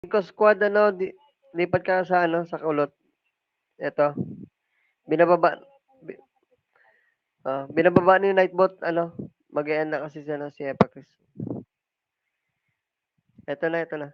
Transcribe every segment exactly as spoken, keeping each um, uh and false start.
Ko squad, ano, di, lipat ka sa, ano, sa kulot. Ito. Binababa, bi-, ah, binababa ni Nightbot, ano, mag-e-end na kasi siya, no, si Epacris. Ito na, ito na.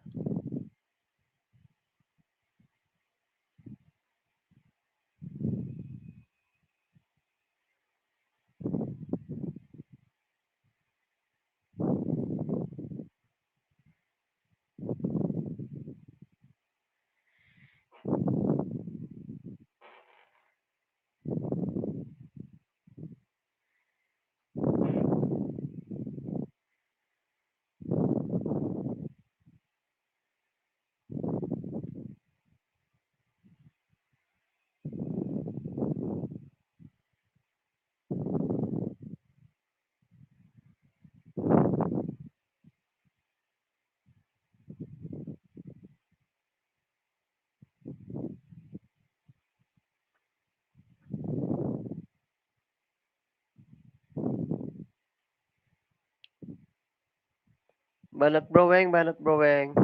Banat, bro Weng, banat, bro Weng.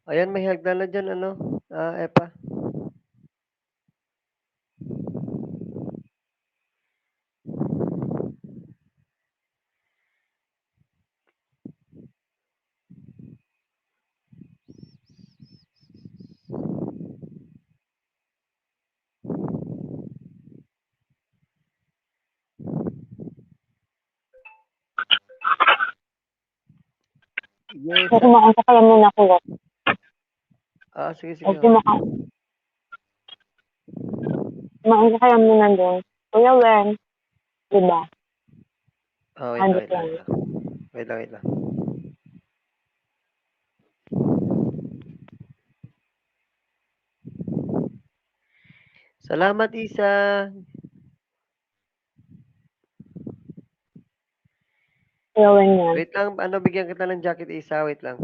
Ayan, may hagdan na dyan, ano, ah, Epa. Yes, Kasi sir. Maunsa kaya mo na, kuya? Ah, sige, sige. Medyo maka-, maunsa kaya mo na doon? Kuya Wen, diba? Ah, wait lang, Andit wait lang, lang. Wait lang. Wait lang, wait lang. Salamat, Isa. Kuya Wen yan. Wait lang, ano, bigyan kita ng jacket, Isa. Wait lang.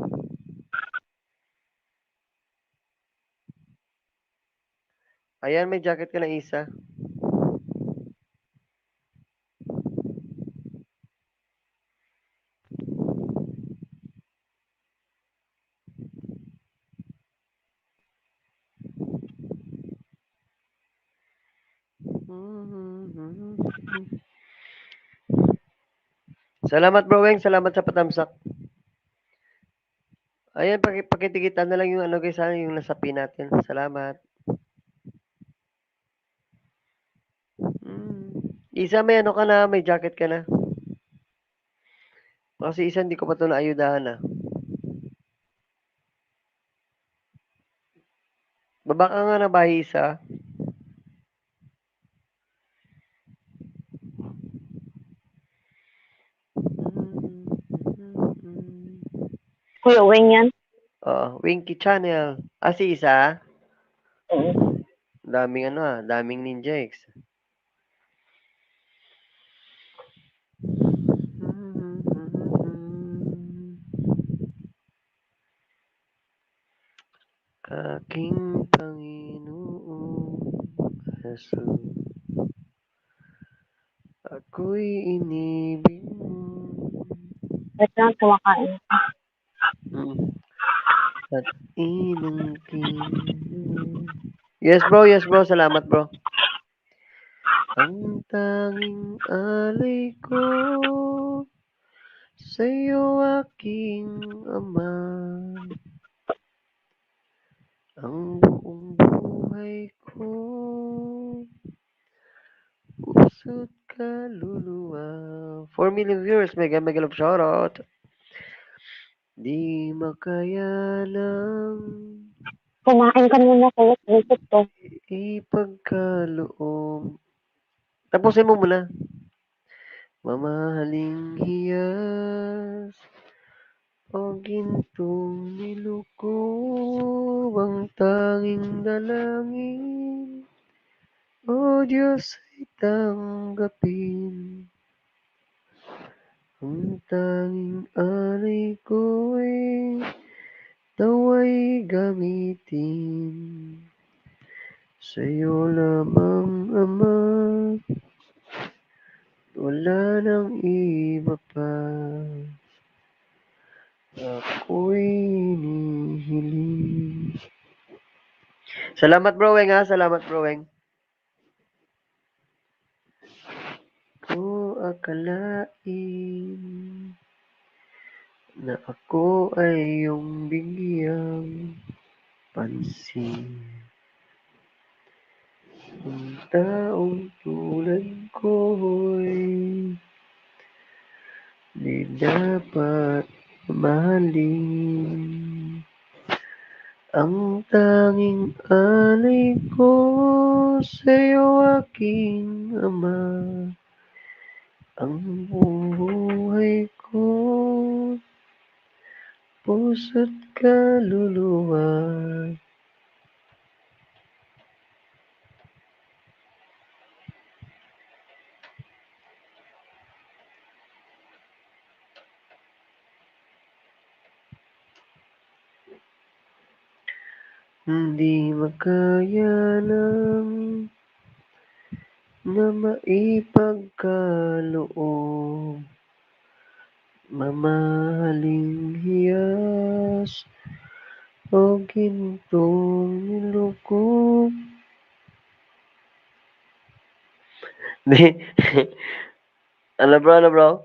Ayan, may jacket ka na, Isa. Salamat, Bro Weng. Salamat sa patamsak. Ayan, paki-, pakitikita na lang yung ano, guys, ha, yung nasapi natin. Salamat. Hmm. Isa, may ano ka na, may jacket ka na. Kasi isa, hindi ko pa to naayudahan, ah. Baba ka nga na ba, Isa? Kuya Weng yan? Oo, Winky Channel. Ah, si Isa? Oo. Daming ano, ah, daming Ninja X. Aking Panginoong Jesus, ako'y inibig mo. Wait lang, kumakain. Mm. At inangkin mo. Yes, bro. Yes, bro. Salamat, bro. Ang tanging alay ko sa'yo, aking Ama. Ang buong buhay ko, puso't kaluluwa. Four million viewers, mega, mega love shoutout. Di makayalang Kumain ka muna, kuya. Busog ko. Ipagkaloob. Tapusin mo muna. Mamahaling hiyas, o gintong nilukob, ang tanging dalangin, O Diyos, ay tanggapin. Ang tanging alay ko'y tawa'y gamitin. Sa'yo lamang, Ama, wala nang iba pa. Ako'y hinihiling. Salamat, Bro Weng, ha? Salamat, Bro Weng. Ko akalain na ako ay iyong bigyang pansin. Ang taong tulad ko'y di dapat mahalin. Ang tanging alay ko sa'yo, aking Ama, ang buhay ko, puso't kaluluwa. Hindi makaya lang na maipagkaloob, mamahaling hiyas o gintong nilukob. Di, ano, bro, ano, bro?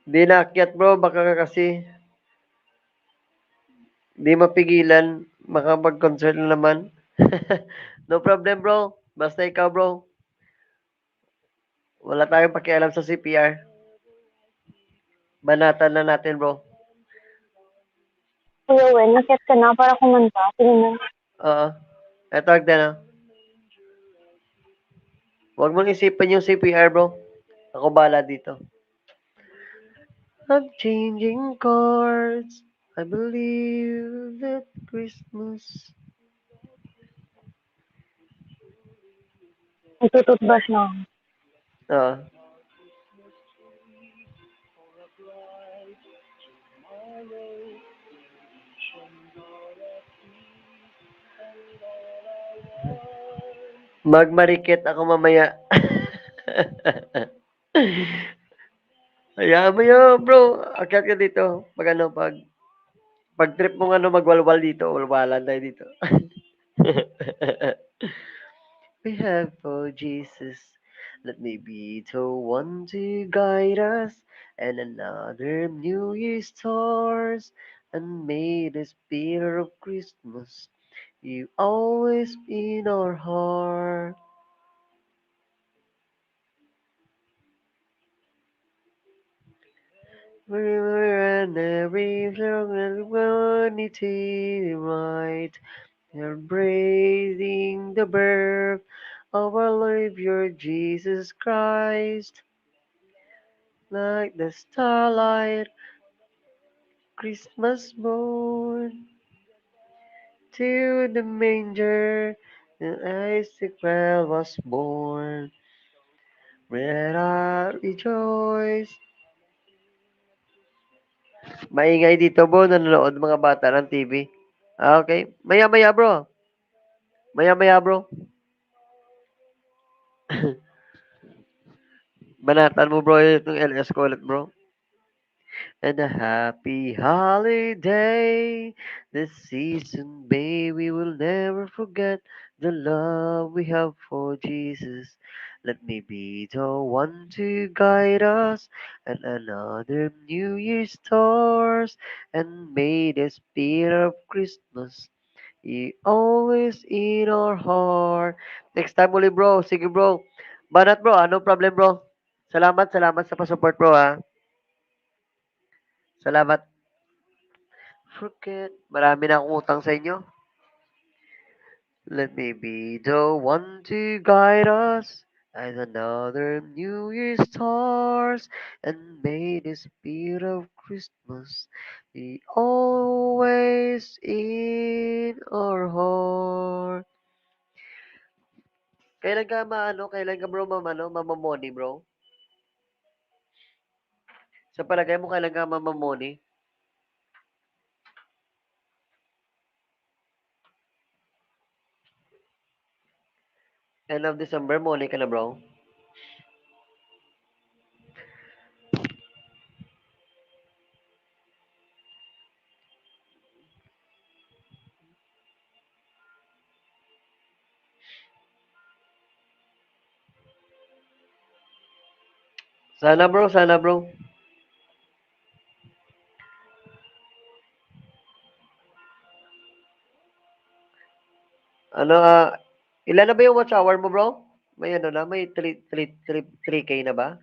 Di naakyat, bro, baka ka kasi di mapigilan, makapag-concert na naman. No problem, bro. Basta ikaw, bro. Wala tayong pakialam sa C P R. Banatan na natin, bro. Kuya Wen, akyat ka na para kumanta. Sige na. Oo. Eto, Agdan, ah. Huwag mong isipin yung C P R, bro. Ako bala dito. I'm changing chords. I believe that Christmas. Nagtututbas na. Oo. Magmarikit ako mamaya. Hayaan mo yun, bro. Akyat ka dito. Pag ano, pag, pag trip mong ano, magwalwal dito, walwalan tayo dito. We have for Jesus. Let me be the one to guide us, and another New Year's stars, and may the spirit of Christmas you always in our heart. Wherever and every eternity right, celebrating the birth of our Savior Jesus Christ. Like the starlight, Christmas born. To the manger, the Christ child was born. Let us rejoice. Maingay dito, bro, nanonood mga bata ng T V. Ah, okay. Maya-maya, bro. Maya-maya, bro. Banatan mo, bro, itong L S ko ulit, bro. And a happy holiday. This season, baby, we'll never forget the love we have for Jesus. Let me be the one to guide us and another New Year's stars, and may the spirit of Christmas be always in our heart. Next time ulit, bro. Sige, bro. Banat, bro. Ah, no problem, bro. Salamat, salamat sa pasupport, bro, ha. Salamat. Forget. Marami na akong utang sa inyo. Let me be the one to guide us as another New Year's stars, and may the spirit of Christmas be always in our heart. Kailan ka maano? Kailan ka, bro, mamano? Mamamoni, bro? Sa palagay mo, kailan ka mamamoni? End of December, moni ka na, bro. Sana, bro, sana, bro. Ano, ah, ilan na ba yung watch hour mo, bro? May ano na, may three, three, three, three K na ba?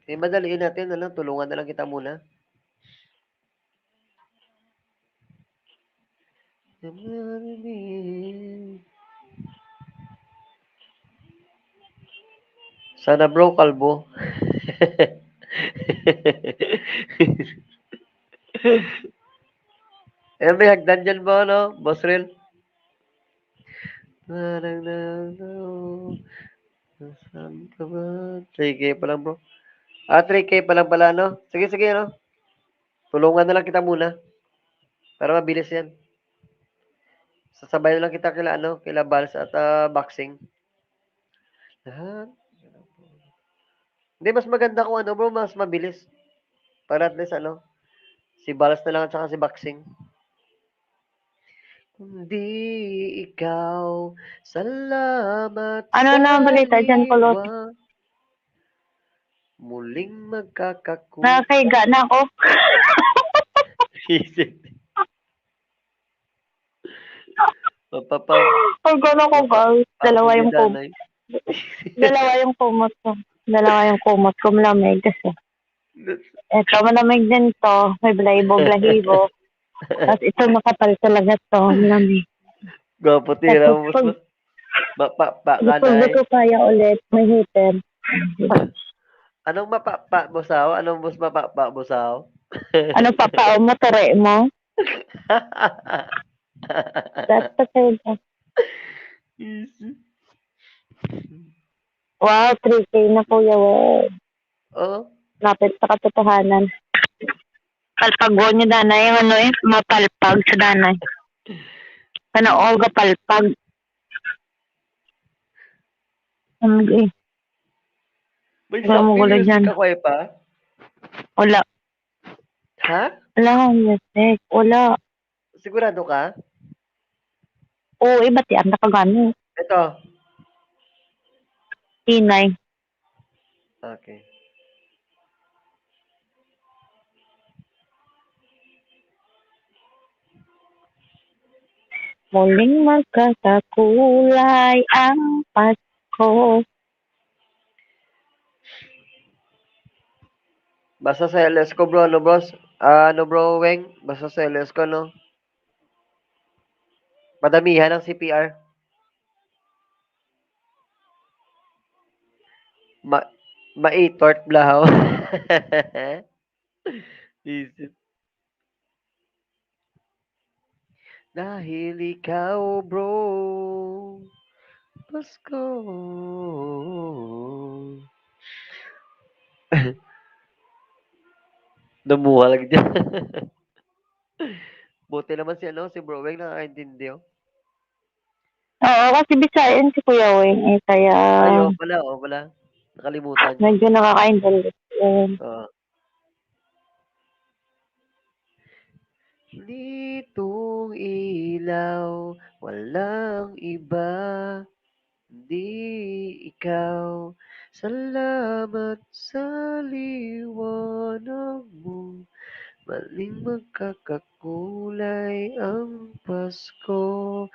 Eh, madaliin natin, ano, tulungan na lang kita muna. Sana, bro, kalbo. Eh, may hagdan dyan ba, no, Boss Rel? Parang na, no. Saan ka ba? Three K pa lang, bro. Ah, three K pa lang pala, no? Sige, sige, no? Tulungan na lang kita muna. Para mabilis yan. Sasabay na lang kita kila, ano, kila Bals at, ah, Boxing. Lahat. Hindi, mas maganda kung ano, bro, mas mabilis. Para at least, ano, si Bals na lang at saka si Boxing. Kundi ikaw, salamat Ano na ang sa balita dyan, Kulot? liwa. Muling magkakaku- Nakakahiga na ako. Isip. Mapapa- Pag ano ko, guys, Mapapa- dalawa yung kum-, Danay. Dalawa yung kumot ko. Dalawa yung kumot ko, malamig kasi. Ito, malamig din to. May balahibo-balahibo. Tapos ito, makapal talaga to. Malamig. Gwapo, tira Tapos mo, pag, ma-, pa-, pa-, gusto, kanay. gusto kaya ulit, may heater. Anong mapapa, Bosaw? Anong mas mapapa, Bosaw? Ano, papa, o, matore mo? That's the thing. Easy. Wow, three K na, Kuya Weng. Oh. Lapit sa katotohanan. Palpag niyo, Danay, yung ano eh, mapalpag sa Danay. Ano, o, gapalpag. Ano eh? May Wala mo shopping gulo yung dyan. Sika Kuya pa? Wala. Ha? Wala akong music. Wala. Sigurado ka? Oo, eh, batian na ka gani. Ito. Tinay. Okay. Muling magkakakulay ang Pasko. Basta sa L S ko, bro, ano, bro? Ah, ano, bro, Weng? Basta sa L S ko, no? Padamihan ang C P R. Ma-, maitort, blahaw. Isip. Dahil ikaw, bro, Pasko. Namuha lagi dyan. Buti naman si, ano, si Bro Weng nakakaintindi, oh. Oo, kasi Bisayan si Kuya Weng, eh, kaya Ay, oo pala, oo pala. Nakalimutan ko. Medyo nakakaintindi. Oo. Nitong ilaw, walang iba, kundi ikaw. Salamat sa liwanag mo, maling magkakakulay ang Pasko.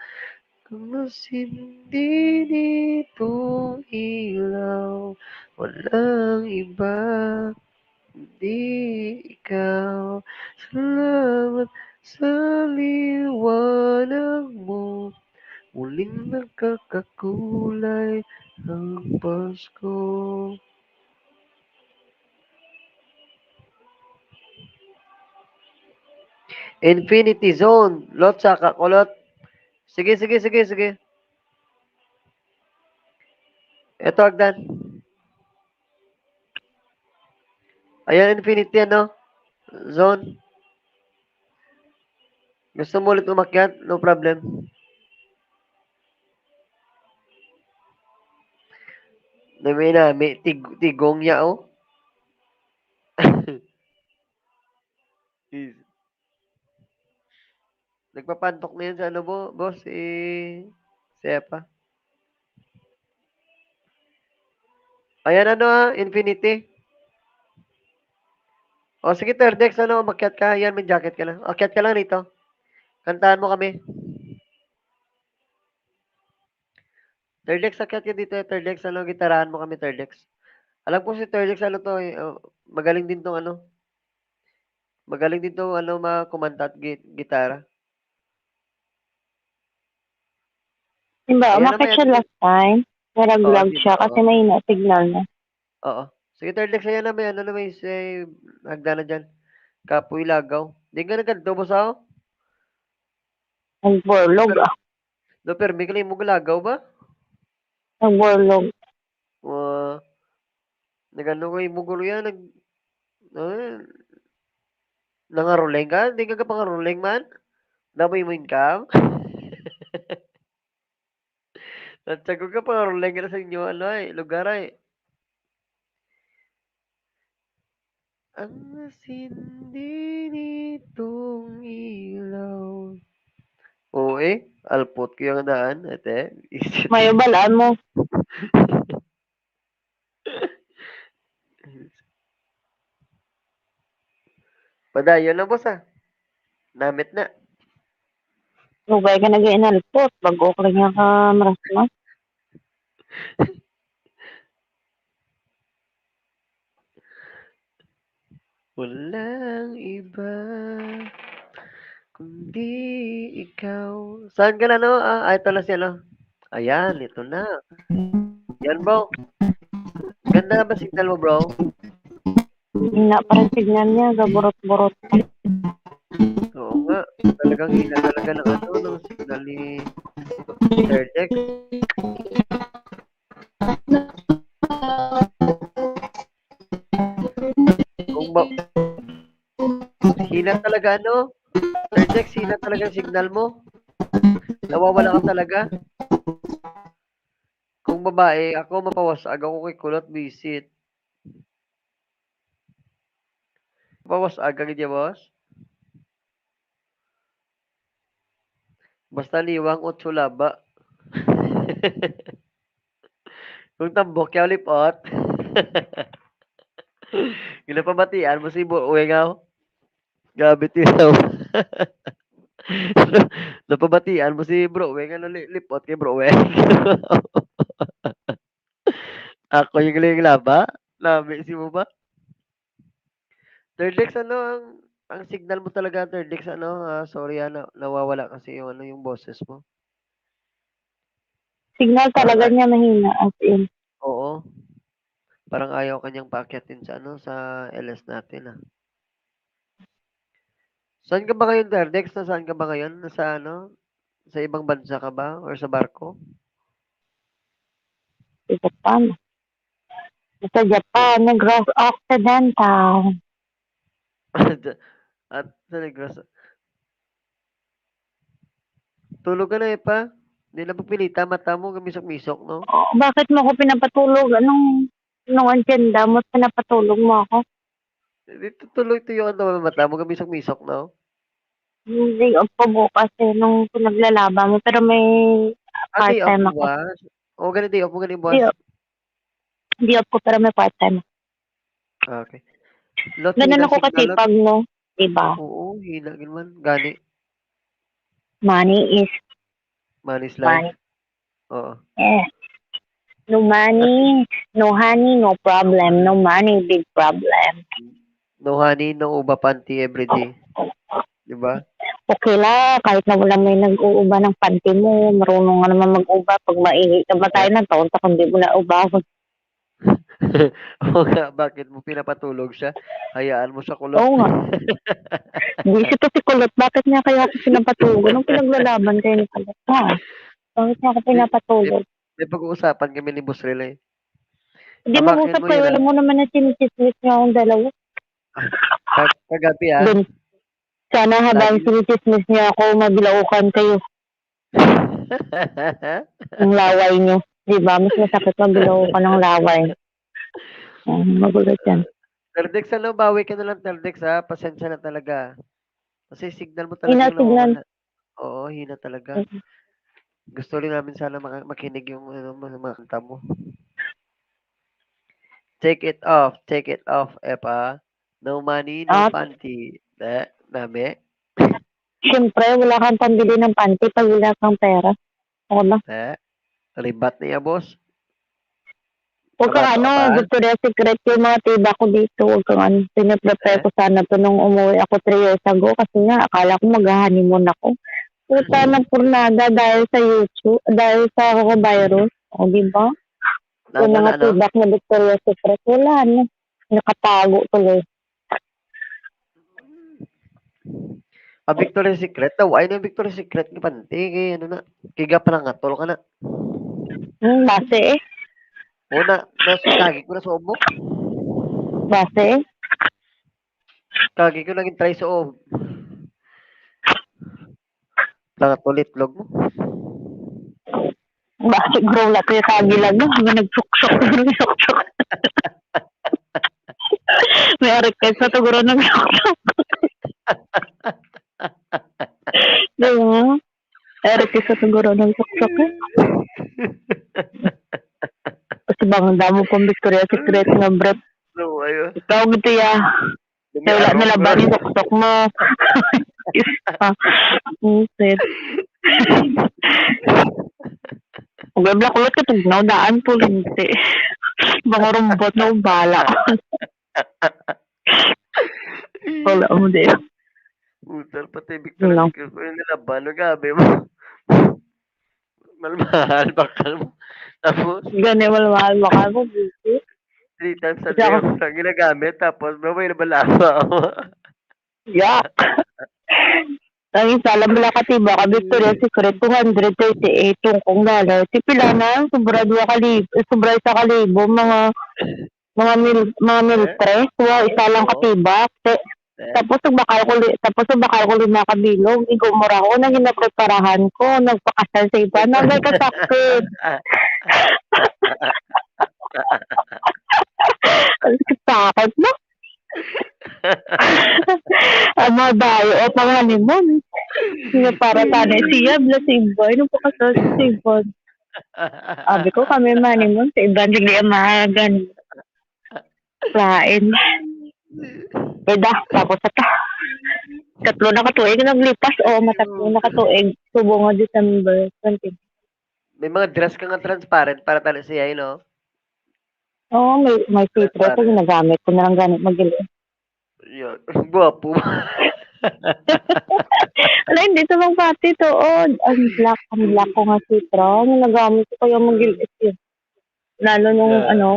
Ang masindi nitong ilaw, walang iba, kundi ikaw. Salamat sa liwanag mo, muling nagkakakulay ang Pasko. Infinity Zone, Lot sa Kakulot. Sige, sige, sige, sige. Ito, hagdan. Ayan, Infinity, ano? Zone. Gusto mo ulit umakyat? No problem. Nami-nami, tig-, tigong niya, oh. Is-, nagpapantok na yan sa ano, bo-, boss, si Sepa. Ayan, ano, ah, Infinity. O, sige, Terdex, ano, umakyat ka. Yan, may jacket ka na. Akyat ka lang dito. Kantahan mo kami. Terdex, akyat ka dito, eh, Terdex, ano, gitarahan mo kami, Terdex. Alam ko si Terdex, ano to, eh, oh, magaling din tong, ano, magaling din tong, ano, ma-, kumanta at gi-, gitara. Diba, Ayan umakyat naman, siya ano, last time. Oo, Nag-vlog di siya ba? kasi Oo. may ina signal na. Oo. Sige, Terdex, ayan na, may ano na, may, say, hagdan na dyan. Kapoy Lagaw. Di nga nagkadto, boss, oh? Nagborlog, ah. Do, permi ka lang mo galagaw ba? Nagborlog. Wa-, nagano ko imo gulo yan, nag-, ah, nangaruleng ka? Di ka kapangaruleng man? Damo imo income? At sagot ka, pangaruleng ka na sa inyo, ano, ay, lugar, ay. Ang sindi nitong ilaw. Oo, eh. Alpot ko yung daan, ate. Isit. Mayo balaan mo. Padayon na, boss, ah. Namit na. Lugay ka nag-inalpot. Bago ka lang niya ka marasma. Walang iba kundi ikaw. Saan ka na, no? Ah, ah, ito na siya, no? Ayan, ito na. Yan, bro. Ganda na ba signal mo, bro? Hindi na, parang signal niya, gaburot-burot. Oo nga. Talagang hina talaga ng ano, ng signal ni Sir Dex. Kung ba-, hina talaga, ano? Sir Dex, hina talaga ang signal mo. Nawawala ka talaga. Kung babae, ako mapawas-ag ako kay kulot, bisit. Pawas-ag ka gid, boss? Basta liwang, otso laba. Kung tambok, yaw lipot. Ginapabatian mo si Bro Wengaw. Grabe, tilaw. Napabatian mo si Bro Weng, ano, li-, lipot kay Bro Weng. Ako yung galing laba? Labi si mo ba? Third Lex, ano, ang, ang signal mo talaga, Third Lex, ano, ah, sorry, ah, na-, nawawala kasi yung, ano, yung boses mo. Signal Parang talaga ay niya mahina, as in. Oo. Parang ayaw ka niyang paakyatin sa, ano, sa L S natin, ah. Saan ka ba ngayon, Third Lex? Nasaan ka ba ngayon? Nasa, ano, sa ibang bansa ka ba? Or sa barko? Sa Japan. Sa Japan, Negros Occidental. At sa Negros. Tulog ka na, eh, pa. Di na pagpilita, mata mo, gamisok-misok, no? Oh, bakit mo ako pinapatulog? Anong, anong agenda mo? Pinapatulog mo ako? Di, tu-, tuloy tuyo ang mata mo, gamisok-misok, no? Hindi, opo, bukas, eh, nung pinaglalaban mo, pero may Ah, day off part-time mo ako. buwas? O, gani day off mo, gani Day buwas? off. Day off ko, pero may part-time. Okay. Lot, Ganun hina ako signal, Lot. kasipag, no? Diba? Oo, hina gid man. Gani. Money is Money is life. money. Oo. Eh. No money, no honey, no problem. No money, big problem. No honey, no uba panty every day. Di ba? Okay la, kahit na wala may nag-uuba ng panty mo, marunong nga naman mag-uba. Pag maihi ka, matay Ay. na, taon ta kung di mo na ubahon. Oo nga, bakit mo pinapatulog siya? Hayaan mo siya kulot. Oo nga. Busy to si kulot. Bakit niya kaya ako pinapatulog? Anong pinaglalaban kayo ni kulot? Ha? Bakit niya ako May, may, pinapatulog? may pag-uusapan kami ni Boss Rel, eh. Di Tabakin mag-usap mo, kayo, Ira. Alam mo naman na sinisismis niyo akong dalawa. Kag-, kagabi, ah. Dun. Sana habang Lagi. Sinisismis niyo ako, mabilaukan kayo. Ang laway niyo. Di ba? Mas masakit mabilaukan ng laway. Ay, magulo dyan. Terdex, ano, bawi ka na lang, Terdex, ha? Pasensya na talaga. Kasi signal mo talaga Hina yung signal. Nawawala. Oo, hina talaga. Mm. Gusto rin namin sana maka-, makinig yung, ano, mga, mga kanta mo. Take it off, take it off, Epa. No money, no Ah. Panty. Eh, nami? Siyempre, wala kang pambili ng panty pag wala kang pera. Ano ba? Eh, ribat niya, boss. Huwag kang Kabato ano, ka? Victoria's Secret yung mga tiba ko dito. Huwag kang ano, pinaprepare Eh? ko sana to nung umuwi ako three years ago kasi nga, akala ko mag-honeymoon ako. Puta ng purnada dahil sa YouTube, dahil sa coronavirus. O, di ba? Yung Nasa mga na, ano? Tibak na Victoria's Secret, wala na. Nakatago tuloy. Ah, Victoria's Secret daw. Ay, na Victoria's Secret nga panty. Kay ano na? Kay gapanangatol ka na. Hmm, base eh. O, na, na, kagi ko na sa ubo. Base eh. Kagi ko naging try sa ubo. Pangatol itlog mo. Base, bro, wala ko yung kagi lang, no? May nagsuksok, nagsuksok. May request na to, guro, nagsuksok. Di ba? May request na to, guro, nagsuksok, eh. Kasi bang damo pang Victoria's Secret nga, bro. No, ayo. Ikaw, gito, ya. Kaya wala Dumiarog, na laban bro. Yung tuktok mo. Isa. Buset. Kung may black ulit ka, tugnaw, daan po, linti. Mga rumbot na ubala. Wala mo din. Puta, pati Victoria's No. Secret ko yung nilaban. Ang gabi mo. Malmahal, bakal mo. Tapos, Gani, malmahal, bakal mo, busy. Three times a Kasi day ako ako lang ginagamit. Tapos, may, may nabalaba ako. Yak. Ang isa lang pala katiba ka Victoria's Secret, two hundred thirty-eight Hong Kong dollar. Si pila na? Sobra dua ka lib-, sobra isa ka libo, mga, mga mil, mga mil Eh? Tres. Wow, isa lang Oo. Katiba. Te-, Eh? Tapos nagbakal ko li-, tapos nagbakal ko lima ka bilog. Igo mo ra ko, nang ginapreparahan ko, nagpakasal sa iba. Nagay ka sakit. Ang sakit, no? Ang mga bayo o pang honeymoon. Nga para tanay siya, bla sa iba. Ano pa ka sa iba? Abi ko kami honeymoon sa iba, hindi ang mga gan-, lain. Eh, da, tapos sa ta. Tatlo na ka tuig naglipas. O, matatlo na ka tuig. Subong nga December twenty. May mga dress ka nga transparent para tali siya, you know? Oo, may, may citrus. Transparent. Ginagamit ko na lang ganit mag-, Yan. Guwapo. Wala, hindi sa mga pati to. Oh, ang black, ang black ko nga citron. Ginagamit ko kaya mag-, lalo nung Yeah. ano,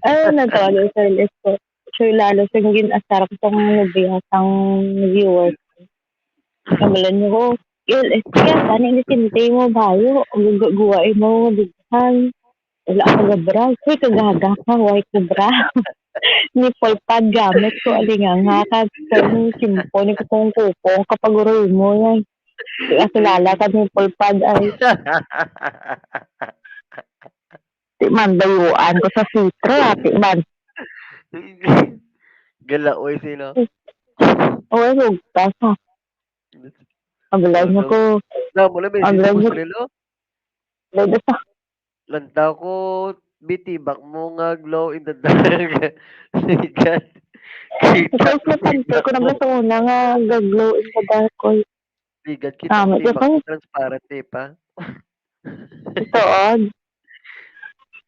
ano na to, ano, sa L S ko. Sure, lalo sa gin-asar ko sa mga nobya, sa viewers. Kabalan niyo ko, L S ka, tani ni tinte mo, bayo, guguwain mo, dughan. Wala ka gabra. Uy, kagaga ka, white gabra. Nipple pad gamit ko, alinga nga ka, sa yung simpo, ni kukong-kukong, kapag uroy mo, yan. Kaya kilala ka, nipple pad, ay. Di man, bayuan ko sa sitro, ati man. Galaoy sino? Uy, hugtas, ha. Abalay na ko. Damo na, may Abalay sino na. Ko, Lilo? Abalay na. Lantaw ko, bitibak mo nga glow in the dark. Sikat. Kita Ikaw sa ko, tante ko na ba sa una nga ga-glow in the dark ko? Bigat kita, Ah, may tibak isa. Transparent, di pa? Ito, oh.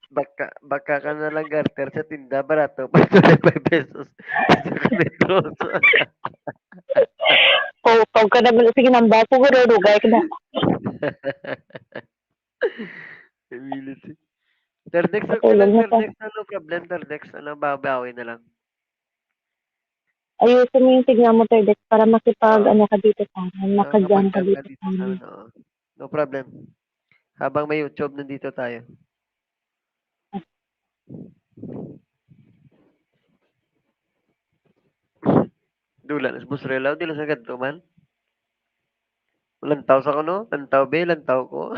Baka, baka ka na lang garter sa tinda, barato pa, twenty-five pesos. Sa Metro. Kung, kung ka naman, sige, nang bako, guro, rugay ka na. Ability. Terdex, okay lang, Terdex, no problem, Terdex, ano, babawi na lang. Ayusin mo yung signal mo, Terdex, para makipag, Oo. Ano ka dito sa amin, Oo, makadyan ka makadyan dito ka dito sa sa amin. Amin, oo. No problem. Habang may YouTube, nandito tayo. Dula na si Boss Relaw, di lang sa kadto man. Lantaw sa kuno, lantaw be, lantaw ko.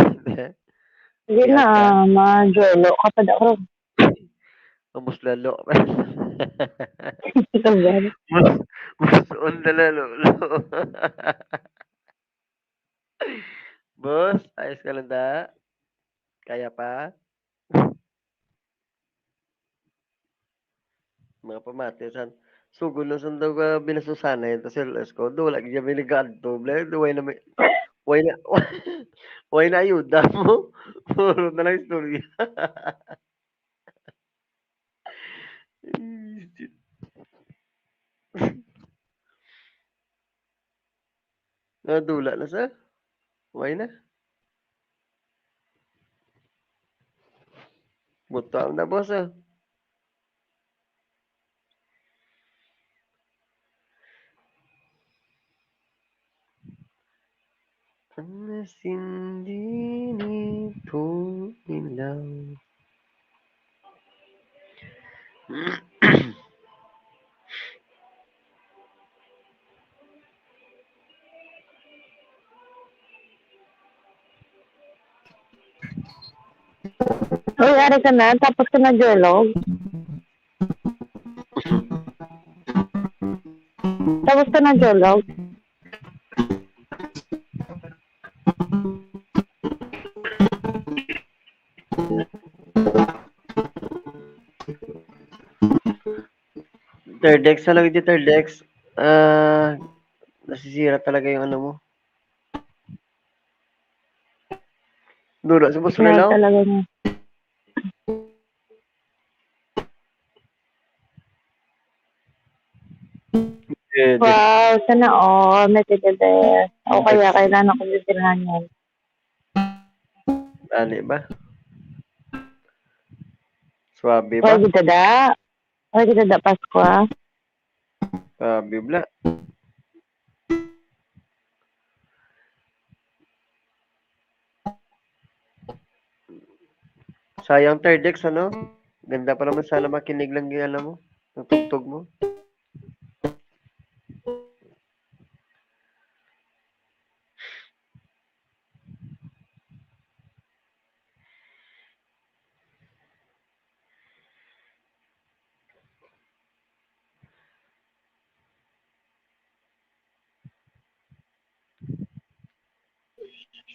Hindi na, Yata. Ah, ma-jolo ka pa daw. Ang Boss Lalo. Ikaw ba? Boss, Boss on na lalo. Boss, ayos ka lang da? Kaya pa? Mga pamati, san, sugod na san daw ka binasusanay, tas si L S ko, do, wala gyud may nag-aadto, bla, do, way na may, way na, way na ayuda mo. Puro na lang istorya. Nadula na sa? Way na. Buta na, boss, ah. Ang sindi nito ilaw. Uy, ari ka na, tapos ka na jolog. Tapos ka na jolog. Third X, ano yung third X? Ah, nasisira talaga yung ano mo. Duro, sa Boss Kaya Relaw? Talaga niya. Pwede. Wow, sana all. May titibes. O kaya, kailangan ko bibilhan yan. Dali ba? Swabe ba? Pwede kita da. Pwede kita da, Pasko, ah. Swabe, bla. Sayang, third X, ano? Ganda pa naman sana makinig lang yung, alam mo, yung tugtog mo.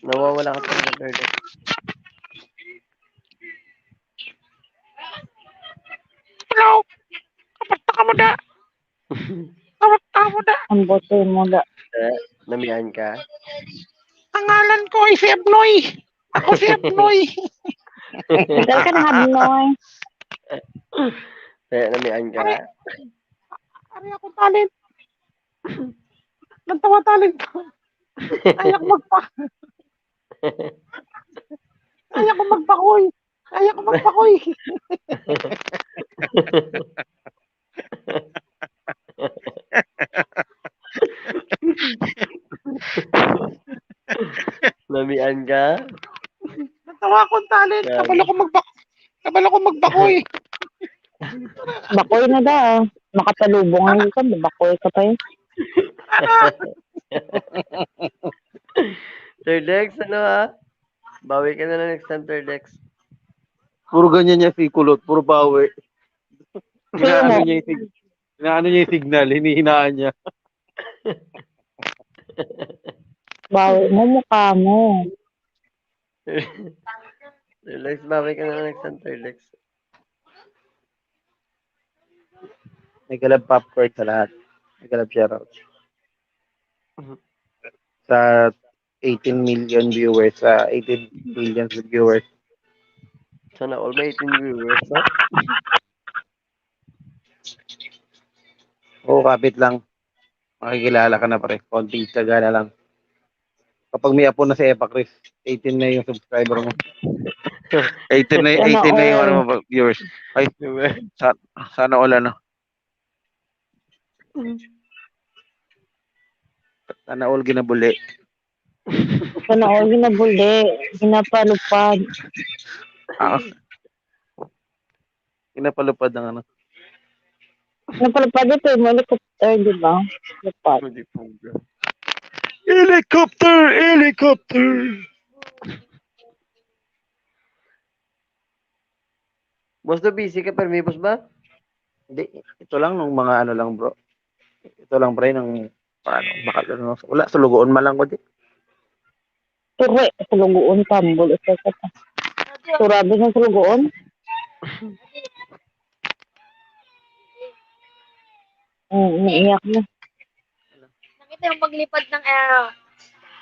Nawawala ka talaga, Lord. Hello? Kamusta ka mo da? Kamusta ka mo da? Ang bote mo da. Eh, namian ka? Ang ngalan ko ay si Abnoy. Ako si Abnoy. Ikaw ka na, Abnoy. Eh, namian ka? Ari, ari akong talent. Nagtawa talent ko. Kaya ko magpa-, kaya ko magpakoy. Kaya ko magpakoy. Namian ka? Natawa akong talent. Grabe. Kabalo ko magbak-, kabalo ko magbakoy. Bakoy na da. Makatalubong ang ikan, bakoy ka pa eh. Sir Dex, ano ha? Bawi ka na lang next time, Sir Dex. Puro ganyan niya si Kulot, puro bawi. Inaano niya yung sig-, inaano niya yung signal, hinihinaan niya. Bawi mo, mukha mo. Sir Lex, bawi ka na lang next time, Sir Lex. Mega love popcorn sa lahat. Mega love shoutout. Mhm. Sa eighteen million viewers, sa eighteen million viewers. Sana all may eighteen viewers, no? Oo, kapit lang. Makikilala ka na, pre. Konting tiyaga na lang. Kapag may apo na si Epa Chris, eighteen na yung subscriber mo. Eighteen na, Sana eighteen na yung all. Ano mo, viewers. Ay, Diba? sa-, sana all, ano. Sana all ginabuli. Sana all ginabuli, ginapalupad. Ah. Ginapalupad ng ano. Napalapad ito, yung helicopter, di ba? Lupad. Helicopter! Helicopter! Boss, do busy ka permi, boss ba? Hindi, ito lang nung mga ano lang, bro. Ito lang, pre, nang ano, baka ano, wala, sulugoon man lang ko di. Turo, sulugoon, tambol, isa ka pa. Turabi ng sulugoon. Mm, naiyak na. Nakita yung paglipad ng uh,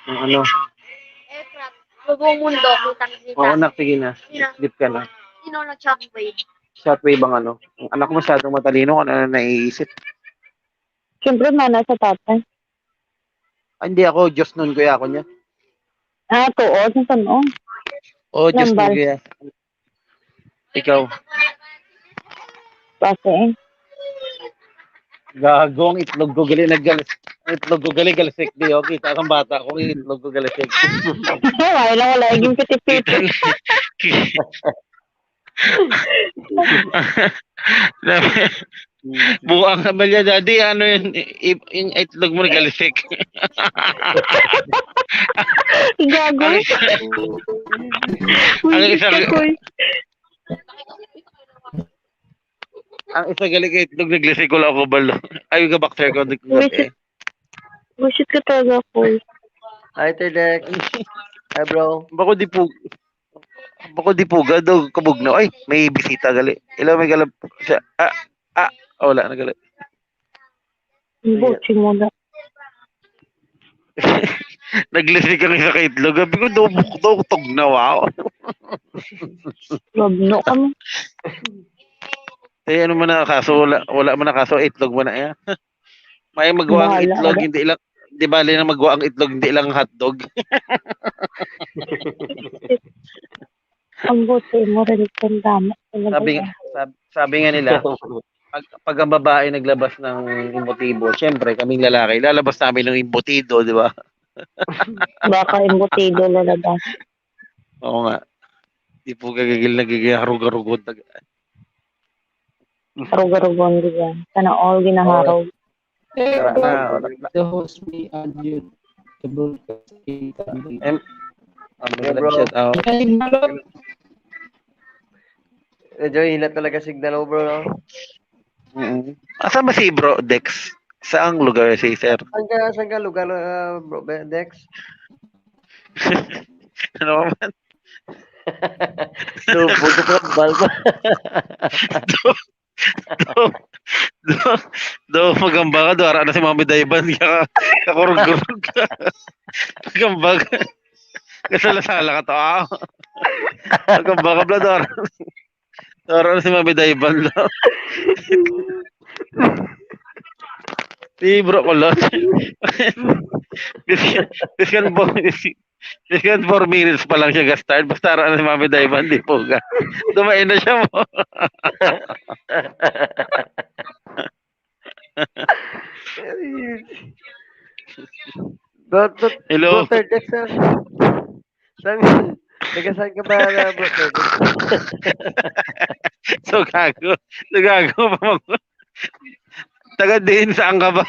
Ang ano, aircraft. Yung buong mundo, kitang kita. Oo, nak, sige na. Sleep ka na. You know, na shockwave. Shockwave ang ano. Ang anak mo masyadong matalino kung ano naiisip. Siyempre, mana sa tatay. Ah, hindi ako, Diyos nun, kuya, ako niya. Ah, tuo, sa tanong. Oh, Diyos nun, Nambal. Kuya. Ikaw, Kasi, gago ang itlog ko, gali, naggalis. Ang itlog ko, gali, galisik, di, oh, kita kang bata ko, ang itlog ko, galisik. wala lang, wala yung pitipit. Buang ka ba niya, daddy? Ano yun? I- Yung itlog mo nagalisik. Gago. Ang isa, ang isa, Uy, ang isa gali ka itlog naglisik, wala ko balo. Ay, ga boxer ko, di ko Uy, Bullshit ka talaga, Koy. Hi, Terdex. Hi, bro. Bako di po, bako di po, gado kabugnaw. Ay, may bisita gali. Ila may galab, siya, ah, ah, oh, wala na gali. Butsi mo na. Naglisik ang isa ka itlog. Sabi ko, daw, daw, tugnaw ako. Labno kami. Eh, ano man na kaso? Wala, wala man na kaso, itlog man na yan. May magawa ang Bahala itlog, ka. Hindi lang, di bali na magawa ang itlog, hindi lang hotdog. Ang butsi mo, rin ang dami. Sabi, sabi, sabi nga nila, pag, pag ang babae naglabas ng emotibo, syempre, kaming lalaki, lalabas namin ng embutido, di ba? Baka embutido lalabas. Oo nga. Di po gagagil nagiging harug-harugod. Harug-harugon diyan. Sana all ginaharog. Eh, Wala na, bro, wala na. The host may add you the broadcast. Em, ang Yeah, mga bro. shout out. Ay, nalo. Medyo hila talaga signal mo, bro, no? Mm. Asa ba si Bro Dex? Saang lugar si sir? Saan ka, saan ka lugar, ah, bro, Be- Dex? Ano man? Lubog ka, balba. Do, do, do, magamba ka, do, ara na si Mami Dayban, ka, kakurog-kurog ka. Magamba ka. Kasala-sala ka to, ah. Magamba ka, bla, do, ara. Do, ara na si Mami Dayban, do. Si bro ko, lot. Biskan, biskan po, biskan four minutes pa lang siya ga-start. Basta ara na si Mami Dayban, di po ga. Dumain na siya mo. But, but, Hello. Brother Dex, ah. Saan, taga saan ka ba, ah, Brother Dex? So gago. So gago pa mo. Taga din, saan ka ba?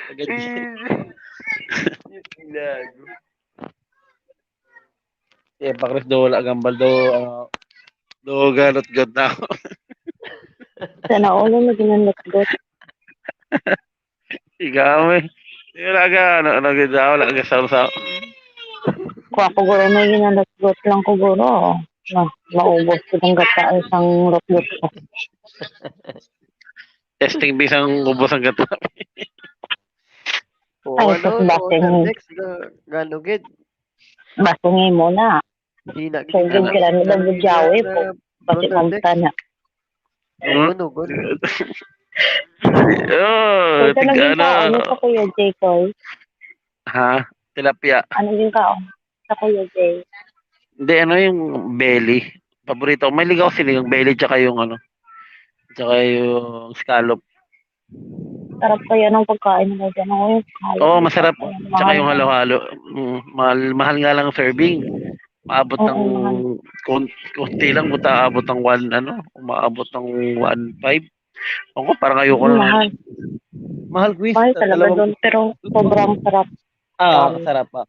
Taga din. Gago. Eh, pa Chris, do wala gambal, do, ano, do galot-got na ako. Sana all ang naging ang lutgot. Ikaw, eh. Wala ka, ano, ano, gid, wala ka sa, sa, Kuha ko guro na yun ang lutgot lang ko guro. Ma maubos ko ng gata isang lutgot ko. Testing, bisang ubos ang gata. Oo, Ay, ano, sus, bakit? Brother Dex, ga- gano gid? Basta nga mo na. Hina gid Kung ang gid ka lang, signal nabudyaw, eh, na po. Pati Brother Dex. magtana. Ano, gud? Oh, Kung talagang tigana. kaon mo sa Kuya Jay, Koy? Ha? Tilapia. Ano yung kaon? Sa Kuya Jay. Hindi, ano yung belly? Paborito ko. May ligaw sinigang belly tsaka yung ano. Tsaka yung scallop. Sarap kaya ng pagkain nila dyan. Ako yung halo. Oo, masarap. Kaya Tsaka mahal yung na. Halo-Halo. Mm, mahal, mahal nga lang serving. Maabot Oo, ng mahal. kun- kunti lang, buta abot ng one, ano, umaabot ng one five. Ako, parang ayoko na. Mahal. Mahal, Chris. Mahal Ta- talaga Dalawang, doon, pero sobrang sarap. ah, Promise. Sarap pa.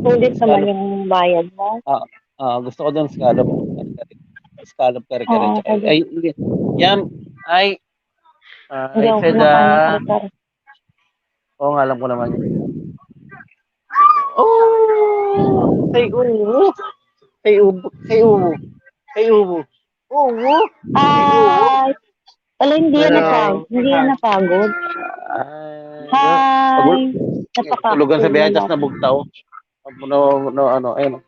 Sulit naman Scallop. Yung bayad mo. Ah, ah, gusto ko doon scallop. Scallop kare-kare. Oo, Tsaka, okay. Ay, hindi. Yam. Ay. Ah, Hindi I ako said, kumakain ng ah, kare-kare. Oo nga, alam ko naman yun. Oh! Say uwo. Say uwo. Say uwo. Say uwo. Uwo. Ay! Wala, hindi yan Hello. napag-, hindi yan napagod. Ah, Hi! pagul- Tulugan sa biyahe, Napaka-cool tas naman. Nabugtaw. No, no, ano, ayun.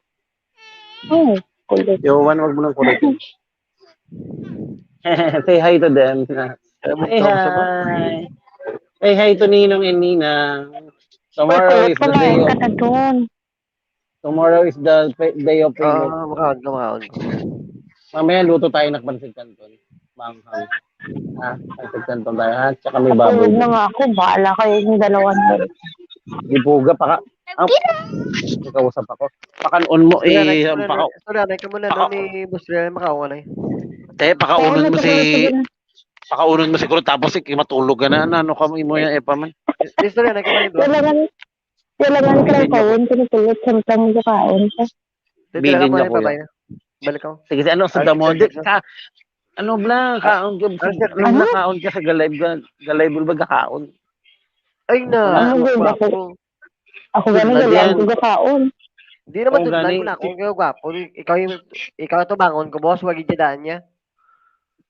Oh, kulit. Yawan, wag mo nang kulitin. Say hi to them. Alam mo, Say tawag sa ba? Hi. Say hi to Ninong and Ninang. Uy, Tomorrow kulot is ka the day na, of ka na doon. Tomorrow is the pa- day of payment. Ah, makaon ka, makaon ka. Mamaya luto tayo ng pancit canton. Manghang. Ha? Pancit canton tayo, ha? Tsaka may baboy. Tulog na nga ako. Bahala kayo yung dalawa na. Di buga, paka... Ah, may kausap ako. Pakan-on mo, Istorya na, eh, istorya na, paka... istorya na, ikaw muna, paka- ni Boss Ren, makaon ka na eh. Te, pakaunon Kaya mo na si... siguro, sige na. Pakaunon mo siguro, tapos, eh, matulog ka na, na ano ka mo, imo yung epa man. Istorya na, ikaw muna, Kailangan, kailangan ka lang kaon, kung tulog, samtang magkakaon ka. Dito Bilin lang ako niya, na kuya. Babay na. Balik ako. Sige, si ano, sa Ay, damo, sige, di, sige. Ka, ano, bla, kaon ka, Ah, sir. ano, Ano? Kaon ka sa galay, ga- galay, ba, kaon? Ay, na. Ano, Ano good ba ako. ako? Ako Good gani, na gani din. ako gakaon. Di naman Oo, tudlan gani. Ko na ako, kaya gwapo. Ikaw yung, ikaw yung tubangon ko, boss. Wag yung daan niya.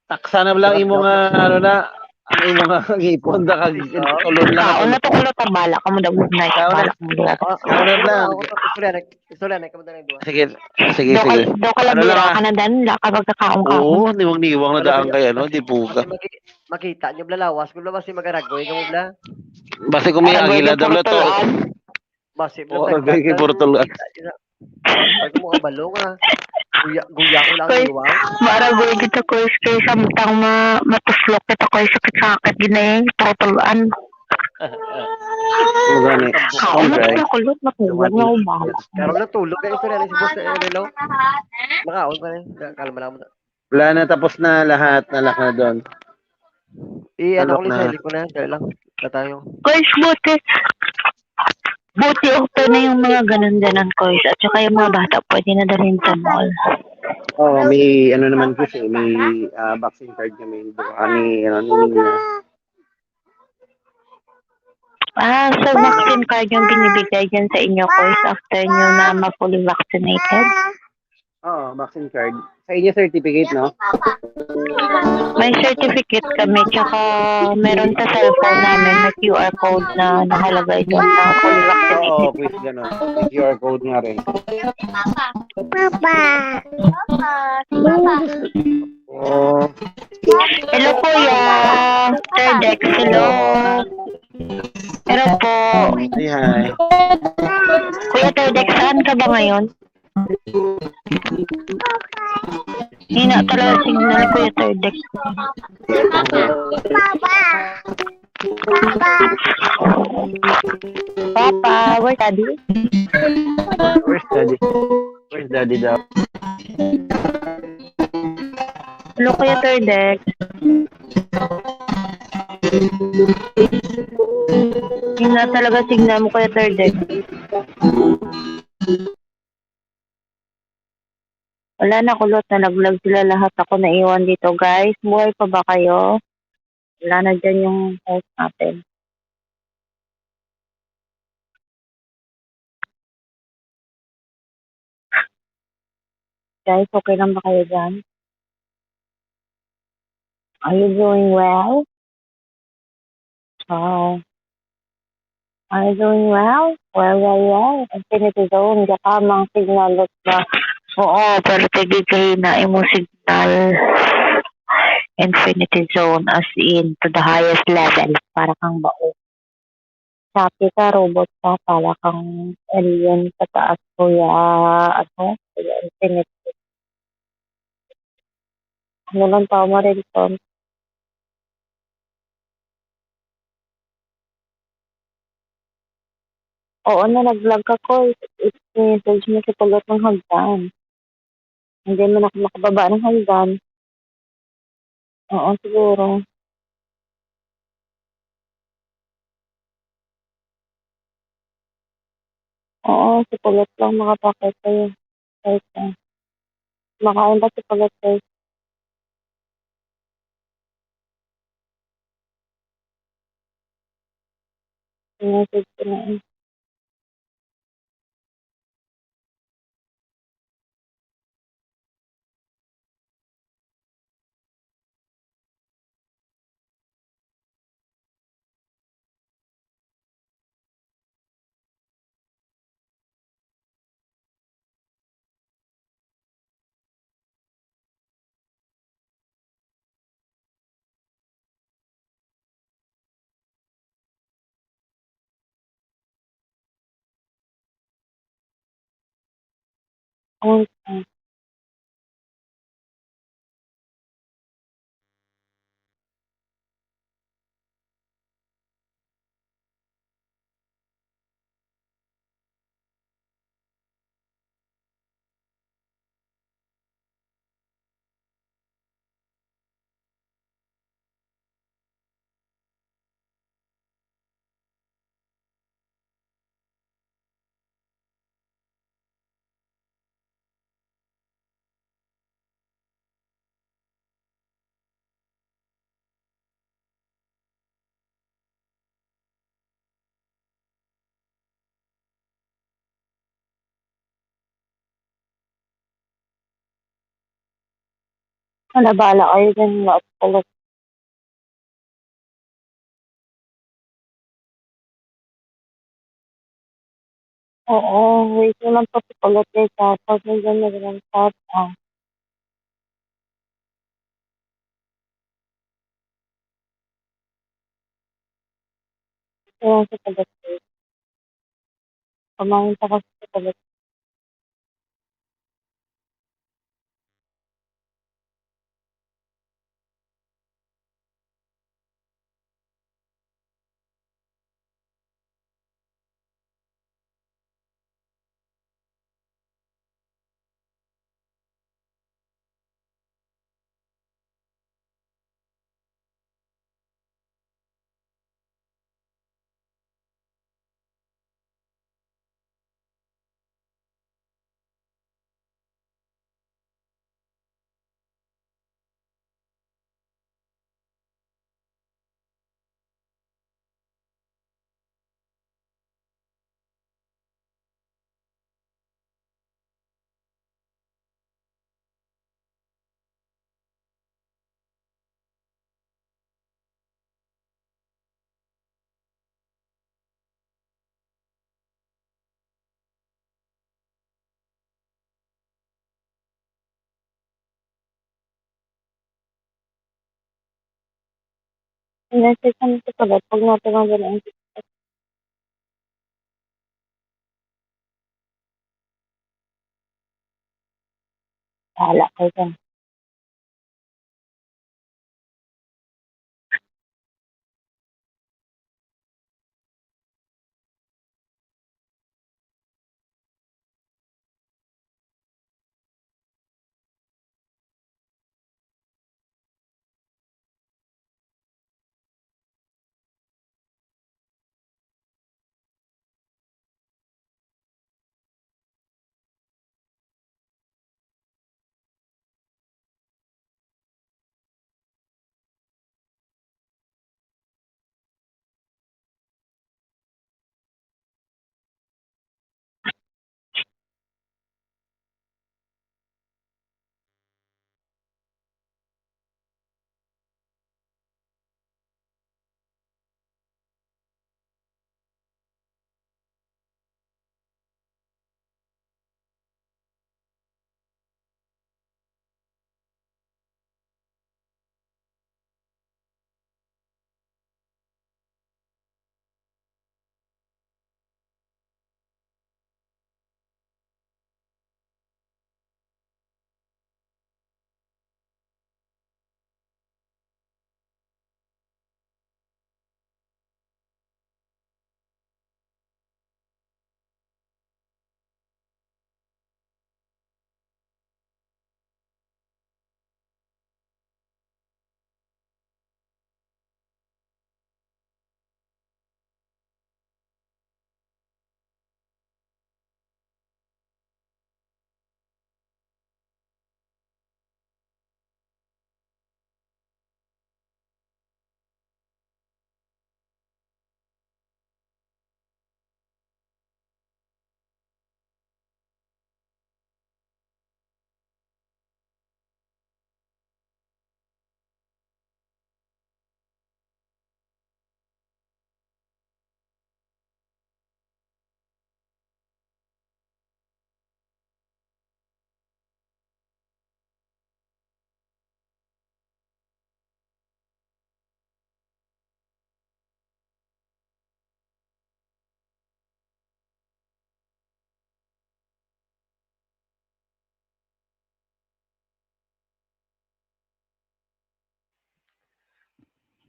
Taksa na lang imo nga, ano na, ang imo nga ngipon, da kag Ikaw? tulon lang. Kaon na to, kulot, ang bala ka mo, daw, good night. Kaon na. Bala ka mo, daw. Ah, Kaon na lang. Ako, istorya na, istorya na, ikaw muna yung duha. Sige, sige, Daw ka, sige. daw ka Ano labira lang, ka na dan, la ka pagkakaon ka. Oo, niwang-niwang na Ano daan ba kay yun? ano, di buga. Kasi maki-, makita niyo, blalawas. Kung labas yung magaragoy, ka mo, bla. Basta kung may Aragoy agila ka daw puro la to. tulaan. Basi, Oo, bla, aragoy kay puro tulaan. Pag mo kabalo nga. Guya, guya ko lang Koy, iwang. Maragoy kita, Koy, kay samtang ma-, matuslok kita, Koy, sakit-sakit gini, puro tulaan. Gani. Kaon na Alright. Kita, kulot, matulog na, ubala. Karon na tulog na istorya ni si Boss na Relo. Makaon pa na. Kalma lang mo na. Wala na, tapos na lahat, nalak na doon. I-ano Ano ko ni na? Sally ko na. Dali lang. Na tayo. Guys, buti. Buti open na yung mga ganun-ganun, Koy. At saka yung mga bata, pwede na dalhin sa mall. Oo, may ano naman kasi, may ah, vaccine card kami. Ani, ano, ni Nina. Ah, so vaccine card yung binibigay dyan sa inyo, Koy, after nyo na ma-fully vaccinated? Oo, vaccine card. Sa inyo certificate, no? May certificate kami, tsaka meron sa cellphone namin na Q R code na nakalagay dyan na fully vaccinated. Oo, quiz ganun. May Q R code nga rin. Papa. Papa. Papa. Oo. Hello, Kuya. Sir Dex, hello. Hello po. Hi, hi. Kuya Sir Dex, saan ka ba ngayon? Hina talaga signal, Kuya Sir Dex. Papa. Papa. Papa, where's Daddy? Where's daddy? Where's daddy daw? Hello, Kuya Sir Dex. Hina talaga signal mo, Kuya Sir Dex. Wala na, kulot, nalaglag sila lahat. Ako naiwan dito, guys. Buhay pa ba kayo? Wala na dyan yung host natin. Guys, okay lang ba kayo dyan? Are you doing well? Ah. Are you doing well? Well, well, well. Infinity Zone, diya ka, mang signal, lot ba? Oo, pero tigig kayo na imo signal. Infinity Zone, as in, to the highest level. Para kang bao. Sapi ka, robot ka, para kang alien sa taas, kuya, ano, kuya Infinity. Ano lang tao mo, Relton? Oo, nalaglag ka, Koy. I-message mo si Kulot ng hagdan. Hindi man ako makababa ng hagdan. Oo, siguro. Oo, si Kulot lang makapakita sa'yo. Kahit na. Makain ba si Kulot, guys? I-message ko na eh. Okay. Ano, bahala kayo dyan, mga kulot. Oo, wait mo lang po si Kulot, guys, ha. Pag nandiyan na rin ang chat, ah. Ayan, si Kulot, guys. Kumain pa kasi si Kulot. Message sa mga sulat, pag natin ang ganun. Bahala kayo dyan.